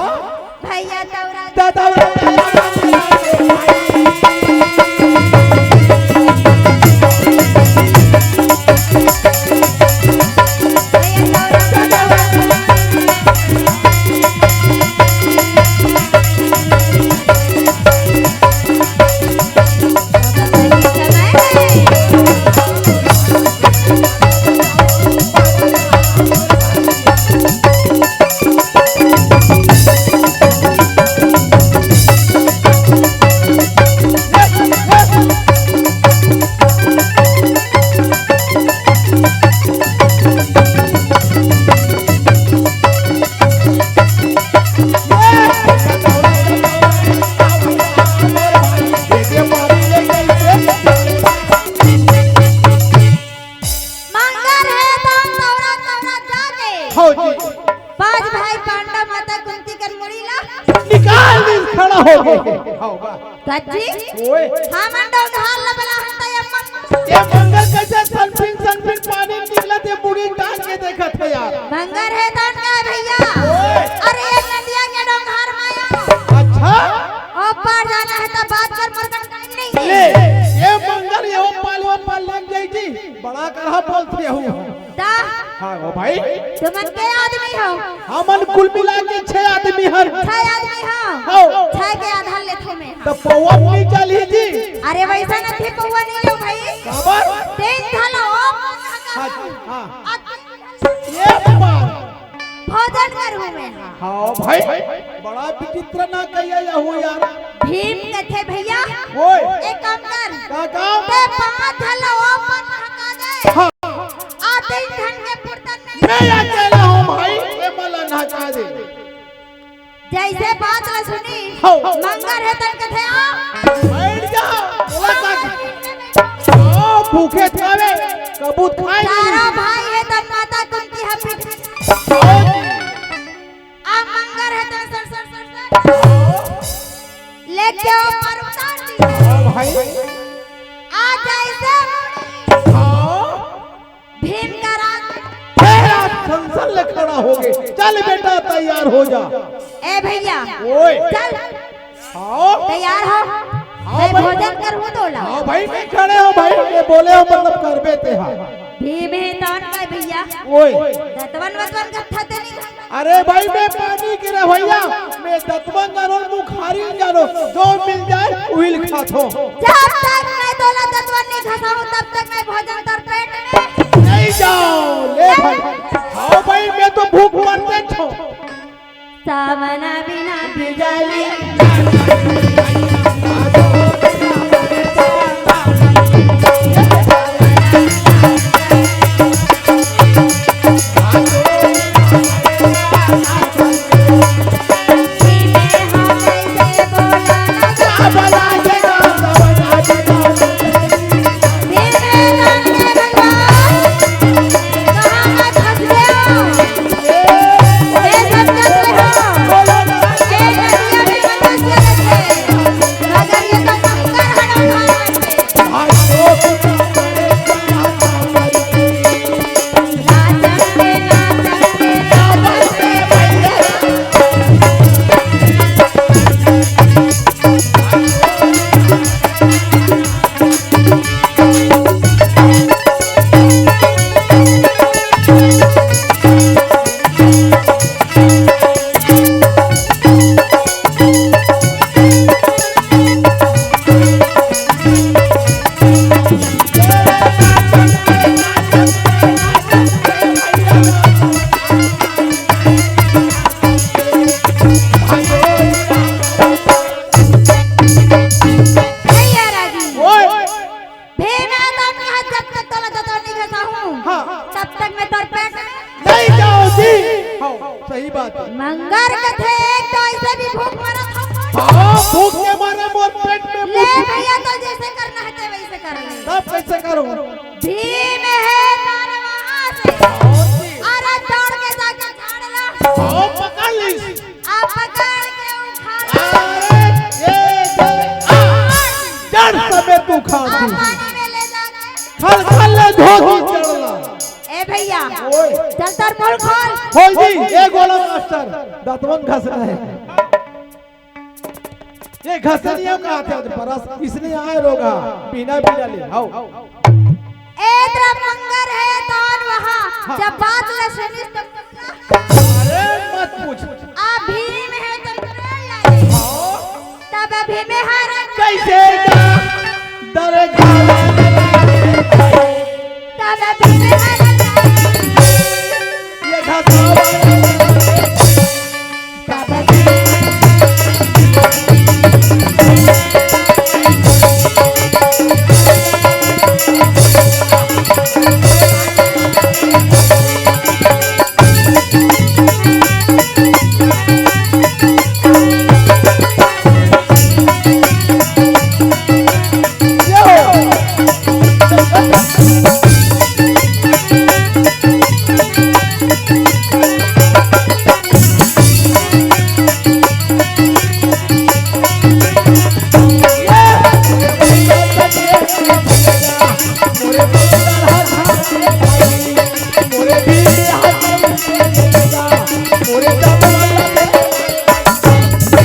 भैया दौरा। दादा। भैया दौरा। हो जी। पांच भाई पांडव माता कुंती कर मुड़ी ला निकाल दी, खड़ा हो गए। हो बा। कच्ची? ओए। हमन डोंगहार ला बला हन त अम्मा। ये मंगर कैसे सनफिन सनफिन पानी निकलत हे, मुड़ी टांग के देखत हे यार। मंगर हे तन का भैया। ओए। अरे ये नदिया के डोंगहार माया। अच्छा। ओ पार जाना हे त बात कर, मोर कन टाइम नहीं हे। ले, ये मंगर ये ओ पाल, ओ पाल लग जाई जी। बड़ा करहा बोलत हे हूँ। दा। हाँ, ओ भाई। तुमन के आदमी हो? हमन कुल मिला के छह आदमी हन। छह आदमी हो? हो। छह के आधा लेथों मैं। त पौवा नहीं चली जी। अरे वैसा नइ, पौवा नहीं लेव भाई। काबर? तीन झन ला ओ हाँ, हाँ। आ तीन झन ये बात। भोजन करहूँ मैं। हाँ भाई, बड़ा विचित्र ना कहिया यहू यार। भीम कथे भैया, ओए। एक काम कर। का काम? ते पांच झन ला ओ पार हका दे। हाँ। आ तीन झन के फुर्सत नहीं। मैं अकेला हूँ भाई, ये मला नहका दे। जैसे बात ला सुनी, हाँ। मंगर हे तन कथे आ। बैठ जा, बोला का? आओ, भूखे खावे, कबूत खाए नहीं। चारों भाई हे तन माता कुंती ह पीठ में। आओ। आ मंगर हे तन सर, सर, सर, सर। लेके ओ पार उतार दी। आओ भाई। आ जैसे मुड़ी। आओ। भीम का राज। हे, आज संसन ले खड़ा हो गए। चल बेटा, तैयार हो जा। ए भैया, ओए। चल। आओ। तैयार हो? आओ मैं भाई। भोजन करहूँ तोला। हाँ भाई, मैं खड़े हूँ भाई, मैं बोले हूँ, मतलब करबे ते हा। भीम हे तन का भैया। ओए। दतवन वतवन कत्था ते नहीं। अरे भाई, मैं पानी गिरा भैया, मैं दतवन जानो, मुखारी जानो, जो मिल जाए, उही ल खाथों। जब तक मैं तोला दतवन नहीं घसाऊँ, तब तक मैं भोजन तोर पेट में नहीं जाओ। ले भाई, हाँ भाई, मैं तो भूख मरते छो। सावन बिना बिजली। भैया राजी। ओए। भीम हे तन कहा, जब तक तोला दतवन नहीं घसाहूँ, हाँ। तब तक मैं तोर पेट में नहीं जाओ जी। हाँ, सही बात हे। मंगर कथे, एक तो ऐसे भी भूख मरत हो। हाँ, भूख के मारे मोर पेट में ले भैया, तो जैसे करना हे ते वैसे कर ले। तब कैसे करूँ? भीम हे तन वहाँ से। हाँ जी। अरे दौड़ के जाके झाड़ ला। हाँ, पकड़ ली। आ पकड़ के उखाड़। अरे, ये, ये, आ, जड़ समेत उखाड़ आ दी। पानी में ले जाके। खल खल ले धोती चढ़ला। ए भैया, ओए। चल तोर पोल खोल। खोल दी, ए गोला मास्टर, दतवन घसना हे। ये घसनिया का आते हैं, परस इसने आए रोगा, बिना बिना ले, आओ। ए तरफ मंगर हे तोर वहाँ, हाँ। जब बात ले सुनिस तब अरे मत पूछ। आ भीम हे त करेल लागे। हाँ। तब भीम हर कैसे जा दर घाला। तब भीम हर ये घासा तब भीम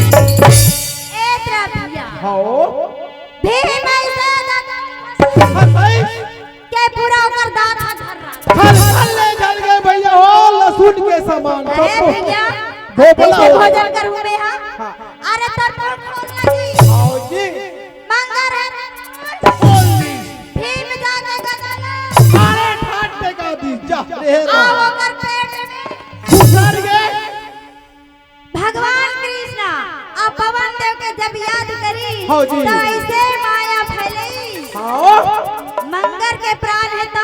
ए तरफ भैया। हाँ। भीम ऐसे दादा हाँ, सही। के पूरा ओकर दांत ह झर्रा। खल खल ले जल गए भैया हो, लहसुन के समान। अरे तो भैया, भोपला कैसे हो। भोजन करूं मैं, हाँ? हाँ। अरे तोर मुंह खोल ना जी। आओ जी। मंगर है। बोल दी। भीम जाके गदला। अरे ठाट टेका दी, जा, रे रा। आओ ओकर पेट में। घुसर गए। भगवान कृष्णा अउ पवन देव के जब याद करी, हाँ जी। त ऐसे माया फैलई। हाँ। मंगर के प्राण हे त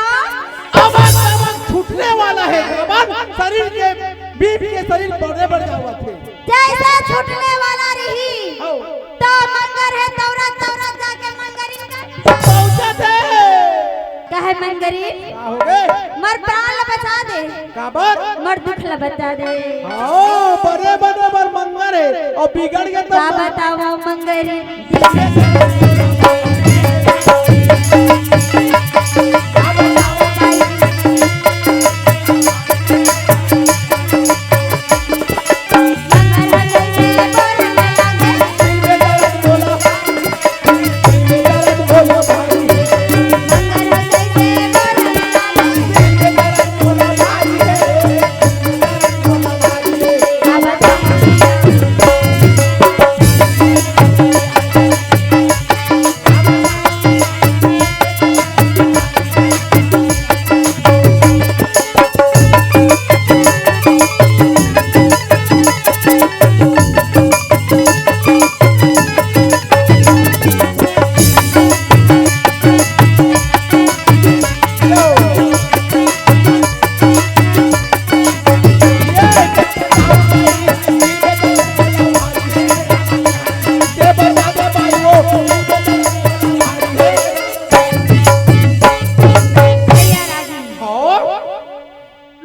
अमन अमन छूटने वाला हे। अमन शरीर के, भीम के शरीर बड़े बड़ जावत हे। जैसे छूटने वाला रही, हाँ। त मंगर हे तौरत तौरत जाके मंगरी कर पहुंचत हे। कहे मंगरी, का हो गे? मोर प्राण ल बचा दे। काबर? मोर दुख ल बता दे। हाँ, बने बने बर मंगर हे, अउ बिगड़ गे त का मं- बतावंव मंगरी।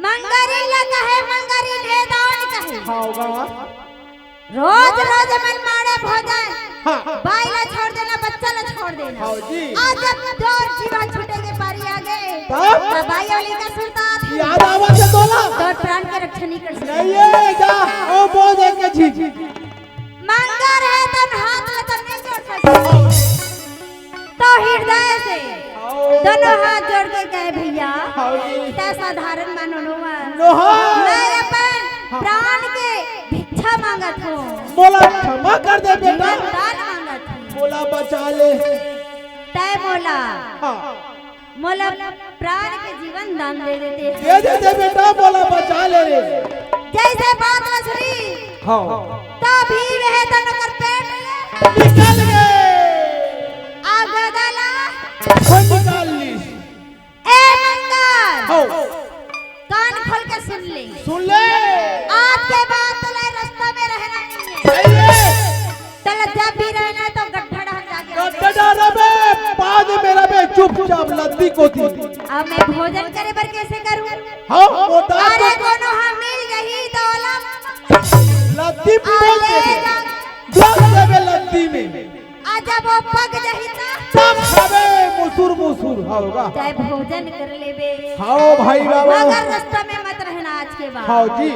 मंगरी ल कहे, मंगरी ले दान कहे। हाँ, गा। रोज रोज मन माड़े भोजन। हाँ। बाई ला छोड़ देना, बच्चा ला छोड़ देना। हाँ जी। आज जब जोर जीवा छूटे के पारी आ गए, तब? तब बाई वाली का सुरता आती। याद आवत हे तोला? तोर प्राण के रक्षा नहीं कर सकते। नहीं, ये जा, ओ बोल दे के जी। मंगर हे तन हाथ में तन नहीं जोड़ सकते। तो हृदय से आओ। दोनों हाथ जोड़ के कहे, "भैया, आओ जी। तै साधारण मानो नोहा। नोहा। मैं अपन हाँ। प्राण के भिक्षा मांगत हूँ। मोला क्षमा कर दे बेटा। जीवन दान मांगत हूँ। मोला बचा ले। तै मोला, हाँ। मोला प्राण के जीवन दान दे देते हैं।" दे देते बेटा, मोला बचा ले रे। जैसे बात ला सुनी, हाँ। तभी वह तन ओकर पेट ले निकल गए। आ गदला। कोई निकाल ली। ए मंगर। हाँ। कान खोल के सुन ले। सुन ले। आज के बाद तोला रास्ता में रहना नहीं है। सही है। तोला जब भी रहना है तो गड्ढा डहर जाके गड्ढा डहर में, बाद में रहबे चुपचाप लद्दी कोती। अब मैं भोजन करे बर कैसे करूँ? हाँ, वो दाल अरे को कोनो ह मिल जाही तो ओला लद्दी आ बोल ले देबे। जा। बोल देबे लद्दी में। आ जब वो पक जाही त तब खाबे मुसुर मुसुर, हाँ गा। चाहे भोजन कर लेबे। हाँ भाई बाबा। मगर रास्ता में मत रहना आज के बाद। हाँ जी।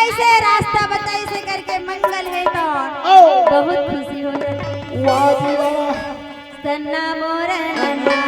ऐसे रास्ता बताइस करके मंगर हे तो ओ। बहुत खुशी हो जाती। वाह जी वाह। सन्ना मोर नन्ना।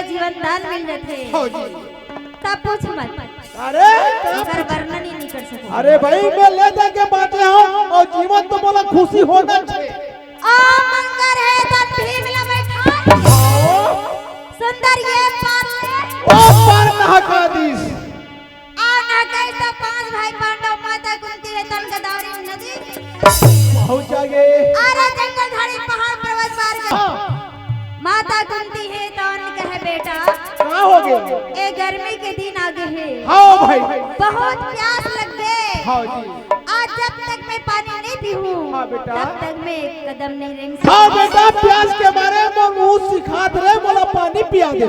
जीवन दान मिल जाथे। हो जी। तब पूछ मत। अरे, ओकर वर्णन ही नहीं कर सकूं। अरे भाई, मैं ले दे के बांचे हंव अउ जीवन तो मोला खुशी होना छे। ओ मंगर हे तन भीम ला बैठा। सुंदर ये पार ले। ओ पार नहा का दिस। आ ना कहे तो पांच भाई पांडव माता कुंती हे तन गोदावरी नदी। पहुंच जागे। अरे जंगल झाड़ी पहाड़ पर्वत पार कर। हाँ। माता कुंती हे तन कहे बेटा। का होगे? ए गर्मी के दिन आगे हे। हाँ भाई। बहुत प्यास लग गे। हाँ जी। आज जब तक मैं पानी नहीं पीहूं, हाँ बेटा। तब तक मैं एक कदम नहीं रेंग सकूं। हाँ बेटा, प्यास के मारे मोर मुंह सिखात रहे, मोला पानी पिया दे।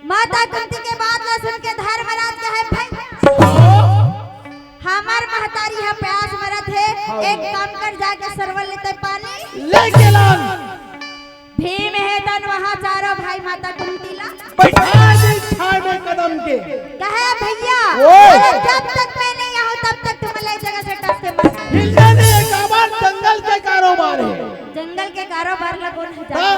माता कुंती के बात ला सुन के धर्मराज कहे, भाई, हमर महतारी ह प्यास मरत हे, हाँ। एक काम कर, जाके सरवर ले तैं पानी लेके लान। भीम हे तन वहां चारों भाई माता कुंती ला बैठा दे छाय में कदम के। कहे, भैया, ओए। अरे जब तक मैं नहीं आऊं, तब तक तुमन ला ए जगह से टस के मत हिलने नहीं, एक बार जंगल के कारोबार हे। जंगल के कारोबार ला कोन ह जानथे? हाँ।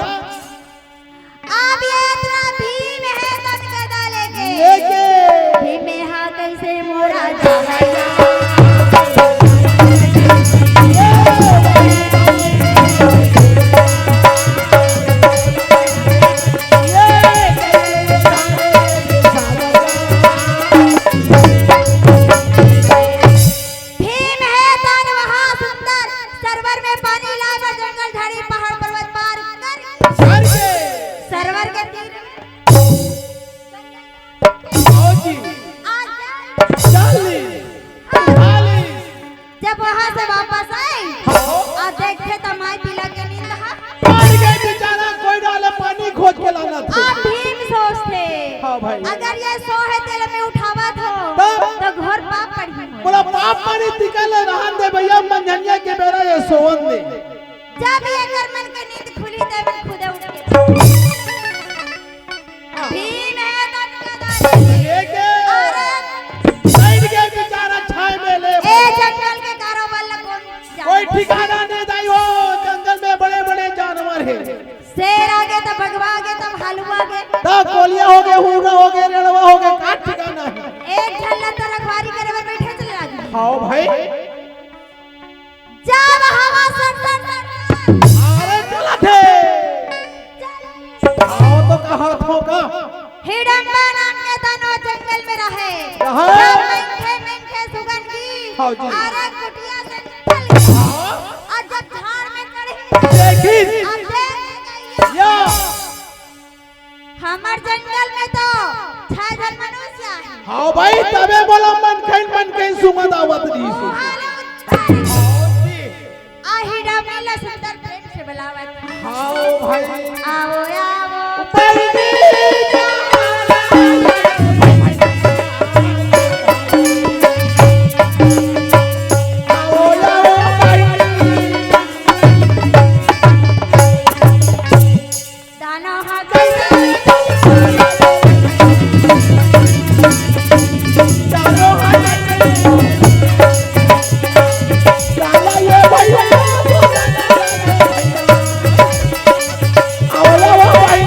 अब ये इतना भीम हे तन गदा लेके। लेके। भीम हा कैसे मोरा जावैया। भीम हे तन वहाँ सुंदर सरवर में पानी लाए बर जंगल झाड़ी पहाड़ पर्वत पार कर करके। सरवर के तीर आओ जी। आ जा। चाली। चाली। जब वहाँ से वापस आए, हाँ। आ देखथे त माई पिला के नींद हा। मर गे बेचारा, कोई डाले पानी खोज के लाना थे। आ भीम सोचथे, हाँ भाई। अगर ये सोहे तेला मैं उठावत हों, तब? तो घोर पाप पड़ही मोला। बोला पाप पड़ही तिका ले रहन दे भैया, मंझनिया के बेरा ये सोवन दे। जब ये कर मन के नींद खुली, तब खुदे उठ के। भीम हे तन गदा लेके। अरे। बैठ के बेचारा छाय में ले। ए जंगल के कारोबार ला कोन जाने? कोई ठिकाना नहीं दाई हो, जंगल में बड़े-बड़े जानवर हे। शेर आगे त बघवा आगे त भालू आगे। त कोलिया होगे, हूरा होगे, रेड़वा होगे, का ठिकाना हे? एक झन ला त रखवारी करे बर बैठे चले आगे। हाँ भाई। जब हवा सर सर सर सर। अरे चलत हे। आओ तो कहा थो का? हिडम्बा नाम के तन ओ जंगल में रहे। रहे। जब मनखे मनखे सुगंधी। हाँ जी। अरे कुटिया से निकल गया। हाँ। और जब झाड़ में चढ़े। देखी। अब देख के कहिए। या। हमर जंगल में तो छह झन मनुष्य आहे। हाँ भाई, तबे बोला मनखइन, मनखइन सुंगत आवत रहिस। ओहा ले उतारे। आ हिडमनी ला सुंदर प्रेम से बुलावत। हाँ भाई। आओ, आओ। आओ, आओ भाई। दाना हा कैसे? दाना हा कैसे? साला ये भैया। आवला वो भाई।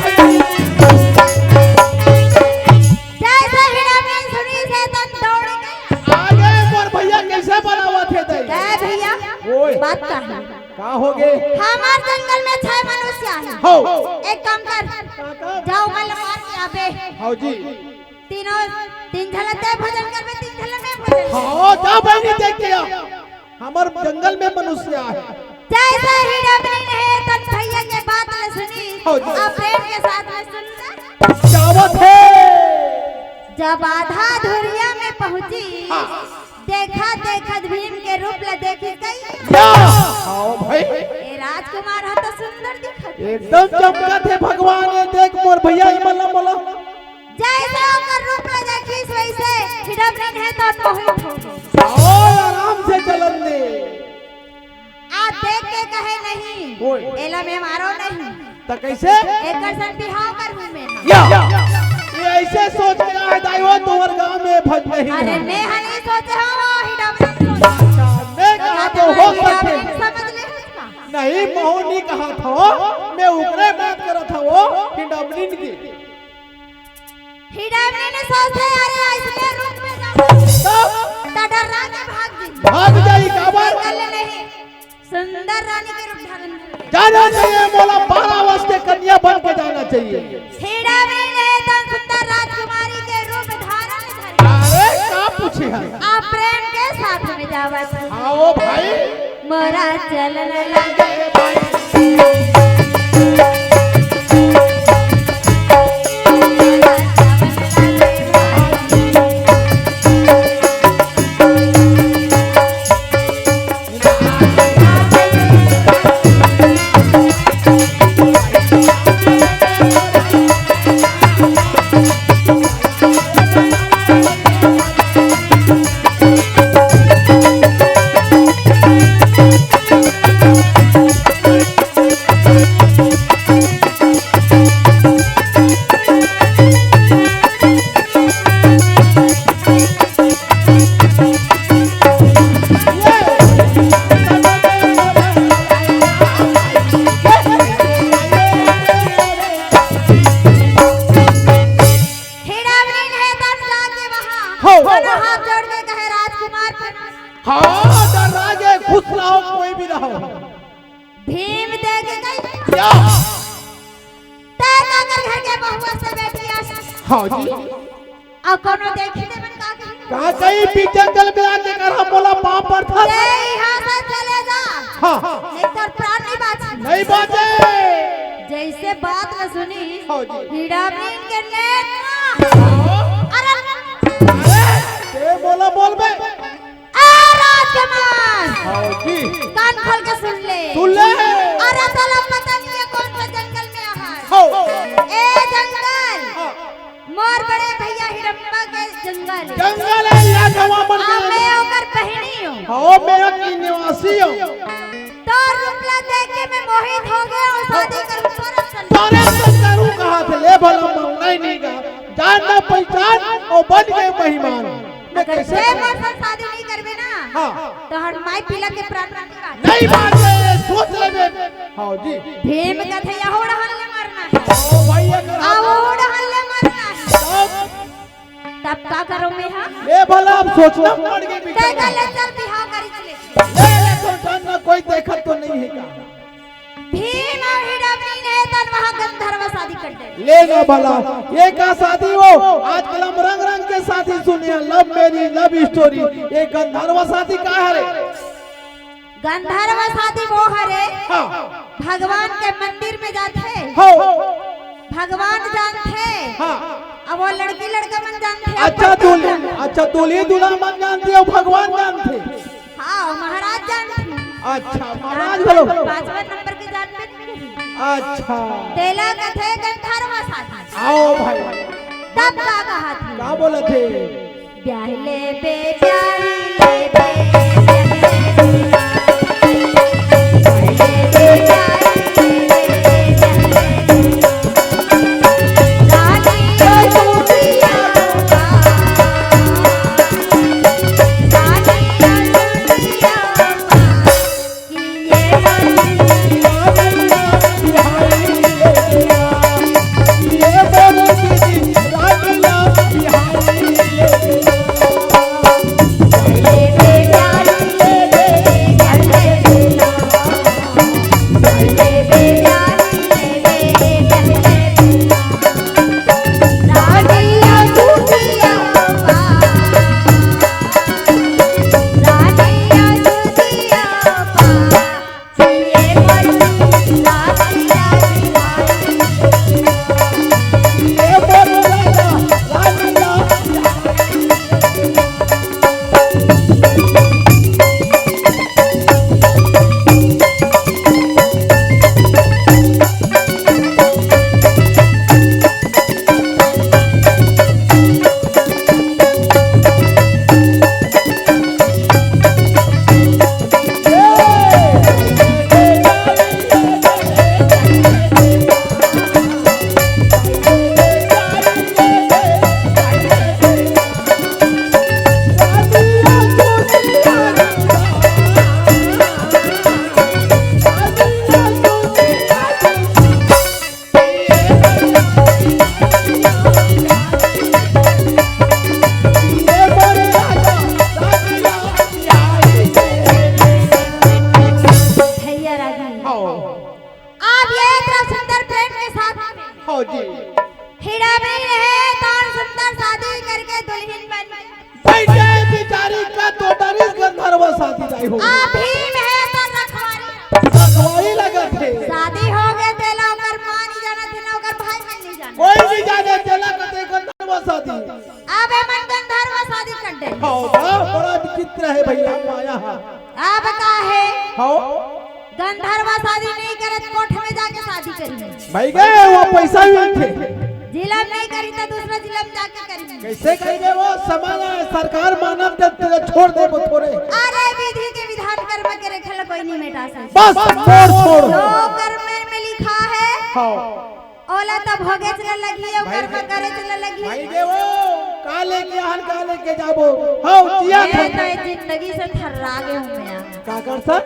जैसे हिरन सुनी से तन दौड़ गए। आगे मोर भैया कैसे बनावत हे तै? ए भैया, ओए। बात का है? का होगे? हमार जंगल में छह मनुष्य आहे। हो। एक काम कर, का काम? जाओ, मैं मार के आबे। हाँ जी। तीनों, तीन झन ला तैं भोजन करबे, तीन झन ला मैं भोजन करबे। हाँ, जा बहिनी देख के आ। हमर जंगल में मनुष्य आहे। जैसे ही डमरी ने तन भैया के बात ला सुनी, हाँ जी। अब प्रेम के साथ में सुन ले। जावत हे। जब आधा धुरिया में पहुंची, हाँ। देखत देखत भीम के रूप ला देखिस कई। या! आओ भाई। ए राजकुमार ह तो सुंदर दिखत हे। एकदम चमकत हे भगवान, ये देख मोर भैया, ये मल्ला मोला। जैसे ओकर रूप ला देखिस वैसे हिरन हे तो मोहित हो गे। आओ आराम से चलन दे। आ देख के कहे नहीं, ओए। एला मैं मारो नहीं। त कैसे? एकर संग बिहाव करहूं मैं। या। ये ऐसे सोच के आए दाई हो, तुम्हारे गांव में भज नहीं अरे है। मैं हनी सोचे हो, वो हिडमरी सोचे। अच्छा, मैं कहा तो हो सकते। समझ ले उसका। ना, ए, महूं नी कहत हंव, मैं ओकरे बात करत हंव, हिडमनी के। हिडमनी ने सोचे, अरे, अइसने रूप में जाबो, तब? त डर्रा के भाग जाही। भाग जाही, काबर? निकल ले नहीं। सुंदर रानी के रूप धारण कर ले। जाना चाहिए, मोला बारह वर्ष के कन्या बन के जाना चाहिए। हिडमनी ने त सुंदर राजकुमारी के रूप धारण कर ले। अरे, का पूछे हस? आप प्रेम के साथ में जावत। हाँ, ओ भाई। मोरा चलन लगे। हिडमनी हे तब जाके वहाँ हो। दोनों हाथ जोड़ के कहे, "राजकुमार प्रणाम।" हाँ, डर्रा के खुश रहो, कोई भी रहो। भीम देख के कही, क्या? "तैं काकर घर के बहुआ से बेटी आस?" हाँ जी। अउ कोनो देखी देबे त का कही? का कही, बीच जंगल में आके करा मोला पाँव परथस। तैं यहाँ से चले जा। हाँ। नहीं त प्राण नहीं बाँची। नहीं बाँचे। जइसे बात न सुनी, हाँ जी। हिडमनी के नेत ना। हाँ। अरे। अरे, तैं मोला बोलबे। ए राजकुमार! हाँ जी। कान खोल के सुन ले। सुन ले। अरे, तोला पता नहीं हे कौन से जंगल में आए हस। हो। ए जंगल, हाँ। मोर बड़े भैया हिडम्बा के जंगल। जंगल हे, इहाँ गवा मन के। हाँ, मैं ओकर बहिनी हूँ। हाँ, मैं एक निवासी हूँ। तोर रूप ला देख के मैं मोहित हो गया हूँ, शादी करूँ तोरे संग। तोरे संग करूँ कहाँ से? ले भला मंगना ही नहीं कहा। जान ना पहचान अउ बन गए मेहमान। मैं अगर कैसे तैं करूं? मोर संग शादी नहीं करबे ना, हाँ। त हर माई पीला के प्राण नहीं बाँचे। नहीं बाँचे, सोच लेबे। हाँ जी। भीम कथे, "यहू डहन ले मरना हे। ओ भाई, अगर हम अउ डहन ले मरना हे।" तब? तब का करों मैं, हाँ? ए भला, अब सोचना पड़ गया, तैं का ले चल बिहाव करी ले। ले, ले, तो जान ना, कोई देखत तो नहीं हे का? भीम अउ हिडमनी ने तब वहाँ गंधर्व शादी कर दे। ले ना भला, ये का शादी हो? आजकल हम रंग रंग के शादी सुने हैं, love marriage, love story। ये गंधर्व शादी का हरे? गंधर्व शादी वो हरे, हाँ। भगवान के मंदिर में जाथे। हो। भगवान जानथे। हाँ। अब वो लड़की लड़का मन जानथे, अच्छा, अपन दूल्हे, जानथे। अच्छा, दूल्हे दूल्हा मन जानथे अउ भगवान जानथे। हाँ, महाराज जानथे। अच्छा, महाराज घलो। पांचवा नंबर के जानबे नहीं करी। अच्छा। तेला कथे गंधर्व शादी। आओ भाई। तब का कहा थी? का बोलथे? ब्याह लेबे, ब्याह लेबे, ब्याह लेबे, ब्याह लेबे, ब्याह लेबे। हो। अभी में तो रखवारी। रखवारी लगत हे। शादी हो गए तेला ओकर माँ नहीं जाना, तेला ओकर भाई मन नहीं जाना। कोई नहीं जाने तेला कते गंधर्व शादी। अब ए मन गंधर्व शादी कर दे। हाँ, बड़ा, बड़ा विचित्र है भैया माया। अब का है? हाँ। गंधर्व शादी नहीं करे त कोर्ट में जाके शादी करी। भाई गए वो पैसा भी उठे। जिला में नहीं करी तो दूसरा जिला में जाके करी। कैसे करेंगे वो? समाज है, सरकार मानव जब तुझे छोड़ दे वो थोड़े। अरे विधि के विधान कर्म के रेखा ला कोई नहीं मिटा सकता। बस छोड़, छोड़। जो कर्म में लिखा है, हाँ। ओला तो भोगे चले लगी, ओ भाई कर्म गे-, करे चले लगी। भाई गे वो, का लेके आन, का लेके जाबो? हाँ, जिया ये था। तो ये जिंदगी से थर्रा गए हूँ मैं। का कर सक?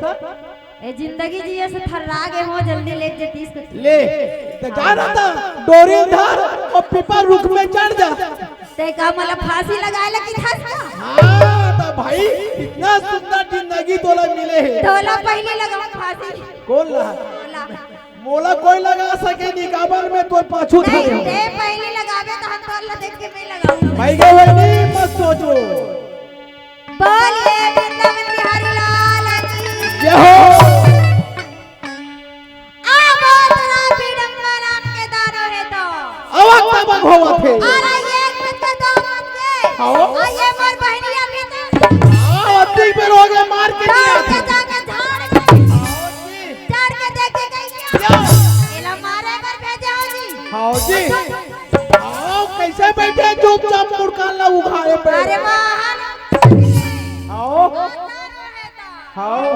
ए जिंदगी जिए से थर्रा गे हो, जल्दी ले जे तीस के। ले, तो जा ना था, डोरी धर और पीपल रुख में चढ़ जा। ते का मला फांसी लगाए लगी था इसका? हाँ, तो भाई, इतना सुंदर जिंदगी तोला मिले है। तोला पहले लगा फांसी। कौन ला? तोला। मोला कोई लगा सके नहीं, काबर में तोर पाछू नहीं, धरे हो। ते पहले लगावे तो हम तोला देख के मैं लगाऊंगा। भाई गे भाई नहीं, मत सोचो। बोलिए वृंदावन बिहारी लाल की। जय हो। आ बहुत रात विडम्बना के दानो है तो। अवक तबक होवत है। अरे एक बज के दो बज के। आओ। आ ये मोर बहनिया भी तो। आओ, अतिक बेर हो गए, मार के दौड़ नहीं के आते। जाके झाड़ के। आओ जी। झाड़ के देख के गई क्या? क्या? एला मारे बर भेजे हो जी। आओ जी। आओ, कैसे बैठे चुपचाप मुड़का ला उघारे पे? अरे वाह। आओ। आओ।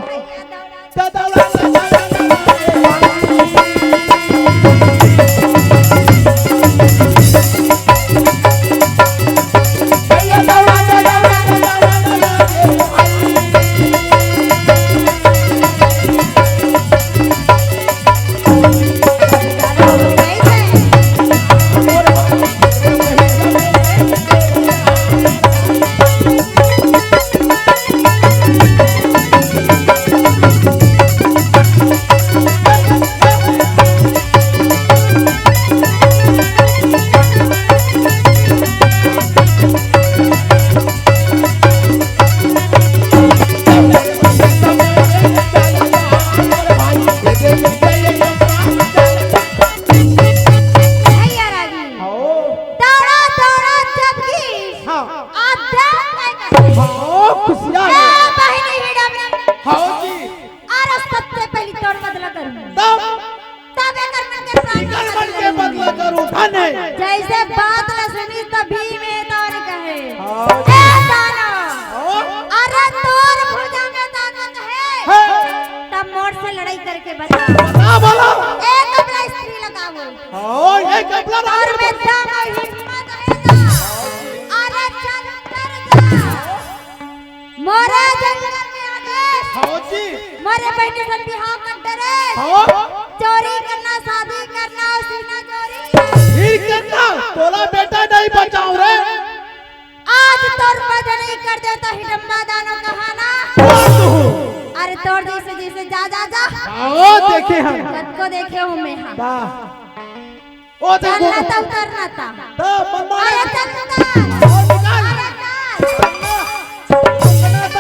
भैया रागी। हाँ। दौड़ा, दौड़ा जब की हाँ। आप देख के हाँ, खुशियाँ ए है। बहिनी हिडम। हाँ जी। अरे सबसे पहली तोर बदला करूँ। तब? तब एकर मन के प्राण निकल मन के बदला करूँ, धन है। जैसे बात ला सुनी तभी में तोर कहे। हाँ। ए दानव। हाँ। अरे तोर भुजा में ताकत है। है। तब मोर से लड़ाई करके बता। ना बोलो। एक अपना स्त्री लगाओ। हाँ, ये कपड़ा और रानी में दम और हिम्मत है ना। अरे चल उतर जा। मोरे जंगल में आगे। हाँ जी। मोरे बहनी सन बिहाव कर डरे। हाँ। चोरी करना, शादी करना और सीना चोरी। फिर करना, तोला बेटा नहीं बचाओ रे। आज तोर मदद नहीं कर देता हिडम्बा दानो कहाना। कौन तू? अरे तोर जैसे जैसे जा जा जा। आओ देखे हम। कद को देखे हूँ मैं हाँ। वाह। ओ चल देखो। ना तो उतर ना था। तो मनमाने अरे चल उतर।